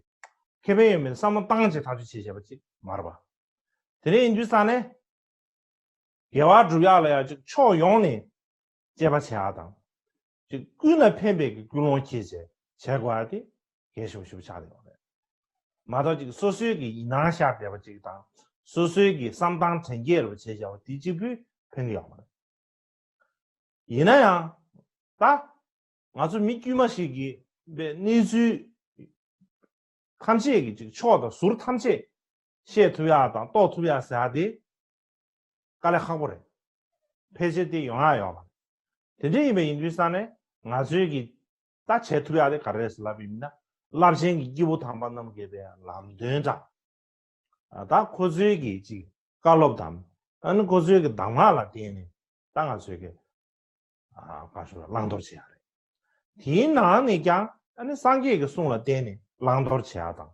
ཁེ་ཕན་ཡོད་མེད་བསམ་བློ་བཏང་བྱས་ཐག་གཅོད་བྱས་བྱས་པ་ཅིག་མ་རེད་པ། དེ་འདྲ་ཡིན་དུས་ཙང་ནས། དགེ་བ་སྒྲུབ་ཡག་ལ་ཡང་ཅིག་ཕྱོགས་ཡོངས་ནས་དཔྱད་པ་བྱེད་ཡག་དང་། ཅིག་ཀུན་ལ་ཕན་པའི་གི་ཀུན་སློང་བསྐྱེད་བྱས་བྱེད་དགོས་ཡག་དེ་གལ་ཆེན་པོ་ཞེ་པོ་ཆགས་བསྡད་ཡོད་རེད། མ་གཏོགས་ཅིག་སོ་སོའི་གི་ཡིད་སྣང་ཤར་བསྡད་པ་ཅིག་དང་། སོ་སོའི་གི་བསམ་སྟངས་དྲན་སྐྱེས་རེད་པ་བྱས་བྱས་པ་དེ་གཅིག་པུས་ཕན་གི་ཡོད་མ་རེད། ཡིན་ན་ཡང་། ད་ང་ཚོ་མི་དཀྱུས་མ་ཞིག་གིས་པའི་གནས་ཚུལ་ཐམས་ཅད་ཀྱི་ཅིག་ཕྱོགས་དང་ཟུར་ཐམས་ཅད་ཤེས་ཐུབ་ཡག་དང་རྟོགས་ཐུབ་ཡག་ཟེར་ཡག་དེ་དཀའ་ལས་ཁག་པོ་རེད། ཕལ་ཆེར་དེ་ཡོང་ཡག་ཡོད་མ་རེད། དེ་འདྲ་ཡིན་པ་ཡིན་དུས་ཙང་ནས་ང་ཚོའི་གི་ད་བྱེད་ཐུབ་ཡག་དེ་ག་རེ་རེད་ཟེར་ལབ་པ་ཡིན་ན། རླབས་ཆེན་གྱི་སྐྱེས་བུ་དམ་པ་རྣམས་ཀྱི་པའི་ལམ་སྟོན་དང་། ད་ཁོ་ཚོའི་གི་ཅིག་བཀའ་སློབ་དང་ ཨ་ནི་ཁོ་ཚོའི་གི་གདམས་ངག་ལ་བརྟེན་ནས་ད་ང་ཚོའི་གི་ཨ་ག་ཞུ་བླང་དོར་བྱེད་ཡ་རེད། དེའི་ནང་ནས་ཀྱང་ཨ་ནི་སངས་རྒྱས་ཀྱི་གསུང་ལ་བརྟེན་ནས་བླང་དོར་བྱེད་ཡ་དང་།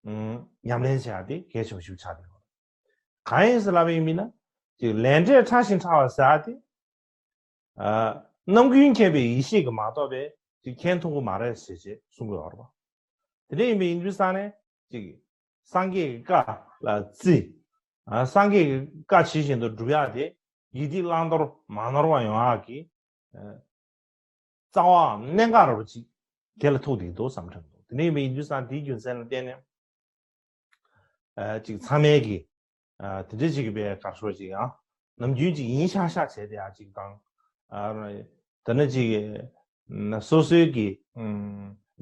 ཨུམ། ཉམས་ལེན་བྱེད་ཡ་དེ་གལ་ཆེན་པོ་ཞིག་ཆགས་བསྡད་ཡོད། གང་ཡིན་ཟེར་ལབ་པ་ཡིན་མིན་ན། ཅིག་ལས་འབྲས་ཕྲ་ཞིང་ཕྲ་བ་ཟེར་ཡ་དེ། ཨ། རྣམ་ཀུན་མཁྱེན་པའི་ཡེ་ཤེས་ཀྱིས་མ་གཏོགས་པའི་ཅིག་མཁྱེན་ཐུབ་ཀྱི་མ་རེད་ཟེར་བྱས་གསུང་གི་ཡོད་རེད་པ། དེ་འདྲ་ཡིན་པའི་ཡིན་དུས་ཙང་ནས་ཅིག་སངས་རྒྱས་ཀྱི་བཀའ་ལ་བརྩི། ཨ། སངས་རྒྱས་ཀྱི་བཀའ་ཇི་བཞིན་དུ་སྒྲུབ་ཡག་དེ་ཡིད་བདེ་བླང་དོར་མ་ནོར་བ་ཡོང་ཡག་གི། ཨ། རྩ་བའམ་གནད་འགག་རུ་ཅིག་དེ་ལ་ཐུག་བསྡད་འདུག་བསམ་དྲན་འདུག་དེ་འདྲ་ཡིན་པའི་ཡིན་དུས་ཙང་དེའི་རྒྱུ་མཚན་ལ་བརྟེན་ནས། ཨ། ཅིག་ཚང་མས་ཀྱི། ཨ། དེ་འདྲ་ཅིག་པའི་གར་སོ་ཅིག་ཡང་ནམ་རྒྱུན་ཅིག་ཡིན་ཤག་ཤག་བྱས་ཏེ་ཡ་ཅིག་དང་། ཨ། དེ་ནས་ཅིག་སོ་སོའི་གི་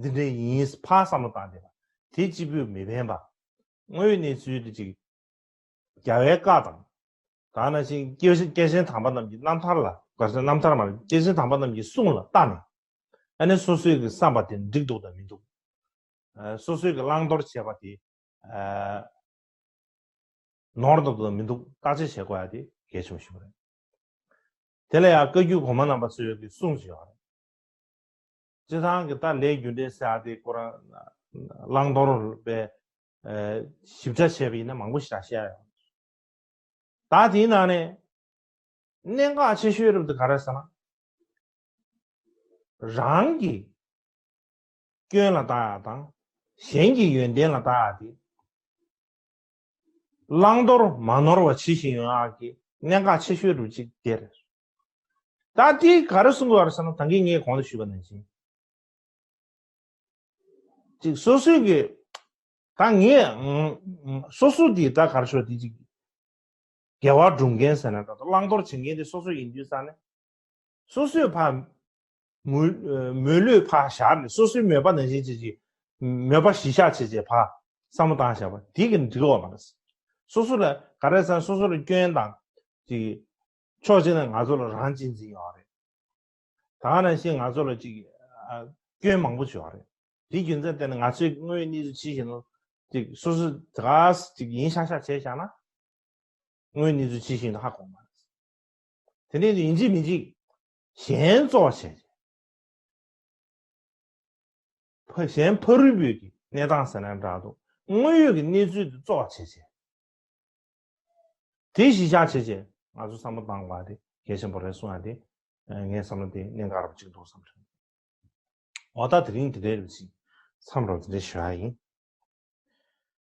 འདི་འདྲ་ཡིན་ཕར་བསམ་བློ་བཏང་བསྡད་པ་དེ་གཅིག་པུས་མི་ཕན་པ། དངོས་ཡོད་གནས་ཚུལ་དེ་ཅིག་རྒྱལ་བའི་བཀའ་དང་། ད་ནང་བཞིན་སྐྱེས་སྐྱེས་ཆེན་དམ་པ་རྣམས་ཀྱི་རྣམ་ཐར་ལ། ག་རེ་ཟེར། རྣམ་ཐར་མ་རེད། སྐྱེས་ཆེན་དམ་པ་རྣམས་ཀྱི་གསུང་ལ་བལྟ་ནས། ཨ་ནི་སོ་སོའི་གི་བསམ་པ་དེ་འགྲིག་འདུག་དང་མི་འདུག་ཨ། སོ་སོའི་གི་བླང་དོར་བྱས་པ་དེ། ཨ། ནོར་འདུག་དང་མི་འདུག་བརྟག་དཔྱད་བྱེད་དགོས་ཡ་དེ་གལ་ཆེན་པོ་ཞིག་རེད། དེ་ལ་ཡང་བཀའ་བརྒྱུད་གོང་མ་རྣམ་པ་ཚོའི་གི་གསུང་ཞིག་ཡོད་རེད། སྤྱིར་བཏང་གི་ད་ལས་རྒྱུ་འབྲས་ཟེར་ཡ་དེ་ཁོ་རང་བླང་དོར་བའི་ཞིབ་ཕྲ་བྱས་པ་ཡིན་ན་མང་པོ་ཞིག་བཤད་ཡོད། ད་དེའི་ནང་ནས་གནད་འགག་ཆེ་ཤོས་རབ་ཏུ་ག་རེ་ཟེར་ན། རང་གི་སྐྱོན་ལ་བལྟ་ཡ་དང་། གཞན་གྱི་ཡོན་ཏན་ལ་བལྟ་ཡ་དེ། བླང་དོར་མ་ནོར་བ་ཇི་བཞིན་ཡོང་ཡག་གི་གནད་འགག་ཆེ་ཤོས་རུ་གཅིག་དེ་རེད། ད་དེ་ག་རེ་གསུང་གི་ཡོད་རེད་ཟེར་ན། ད་གིན་ངས་གོང་དུ་ཞུས་པ་ནང་བཞིན། ཅིག་སོ་སོའི་གི། ད་ངས་སོ་སོ་དེ་ད་ག་རེ་ཞུ་དེ་ཅིག་དགེ་བ་སྒྲུབ་མཁན་ཟེར་ན་འདྲ། ད་བླང་དོར་བྱེད་མཁན་དེ་སོ་སོ་ཡིན་དུས་ཙང་ནས། སོ་སོས་ཕར་མོས་མོས་བློས་ཕར་བཞག་ནས། སོ་སོའི་མོས་པ་ནང་བཞིན་བྱེད་ཅིག་མོས་པ་གཞི་བཞག་བྱེད་ཅིག་ཕར་བསམ་བློ་བཏང་བཞག་པ་དེ་གི་འགྲིག་གི་མ་རེད། སོ་སོ་ལ་ག་རེ་ཟེར་ན། སོ་སོ་ལ་སྐྱོན་དང་ཅིག་ཕྱོགས་གཅིག་ནས་ང་ཚོ་ལ་རང་གཅེས་འཛིན་ཡོད་རེད། ད་ག་ནང་བཞིན་ང་ཚོ་ལ་ཅིག་ཨ། སྐྱོན་མང་པོ་ཅིག་ཡོད་རེད། དེའི་རྒྱུ་མཚན་བརྟེན་ནས་ང་ཚོའི་དངོས་ཡོད་གནས་ཚུལ་ཇི་བཞིན་དུ་ཅིག་སོ་སོ་དེ་ག་ཅིག་ཡིན་ཤག་ཤག་བྱས་བཞག་ན། དངོས་ཡོད་གནས་ཚུལ་ཇི་བཞིན་དུ་ཧ་གོ་མ་རེད། དེ་ནས་ཡིན་གཅིག་མིན་གཅིག་གཞན་གཙོ་བོ་བྱས། ཕ། གཞན་ཕ་རོལ་པོའི་གི་གནས་སྟངས་ཟེར་ན་འདྲ་འདུག་དངོས་ཡོད་ཀྱི་གནས་ཚུལ་དེ་གཙོ་བོ་བྱས་བྱས། དེ་གཞི་བཞག་བྱས་བྱས་ང་ཚོ་བསམ་བློ་བཏང་དགོས་པ་དེ་གལ་ཆེན་པོ་རེད་གསུང་ཡ་དེ། ངའི་བསམ་བློ་དེ་གནད་འགག་རབ་ཅིག་འདུག་བསམ་དྲན། འོ། ད་དེ་རིང་དེ་འདྲའི་རིམ་ཞིག་མཚམས་རོགས་དེ་འདྲའི་ཞུ་ཡ་ཡིན།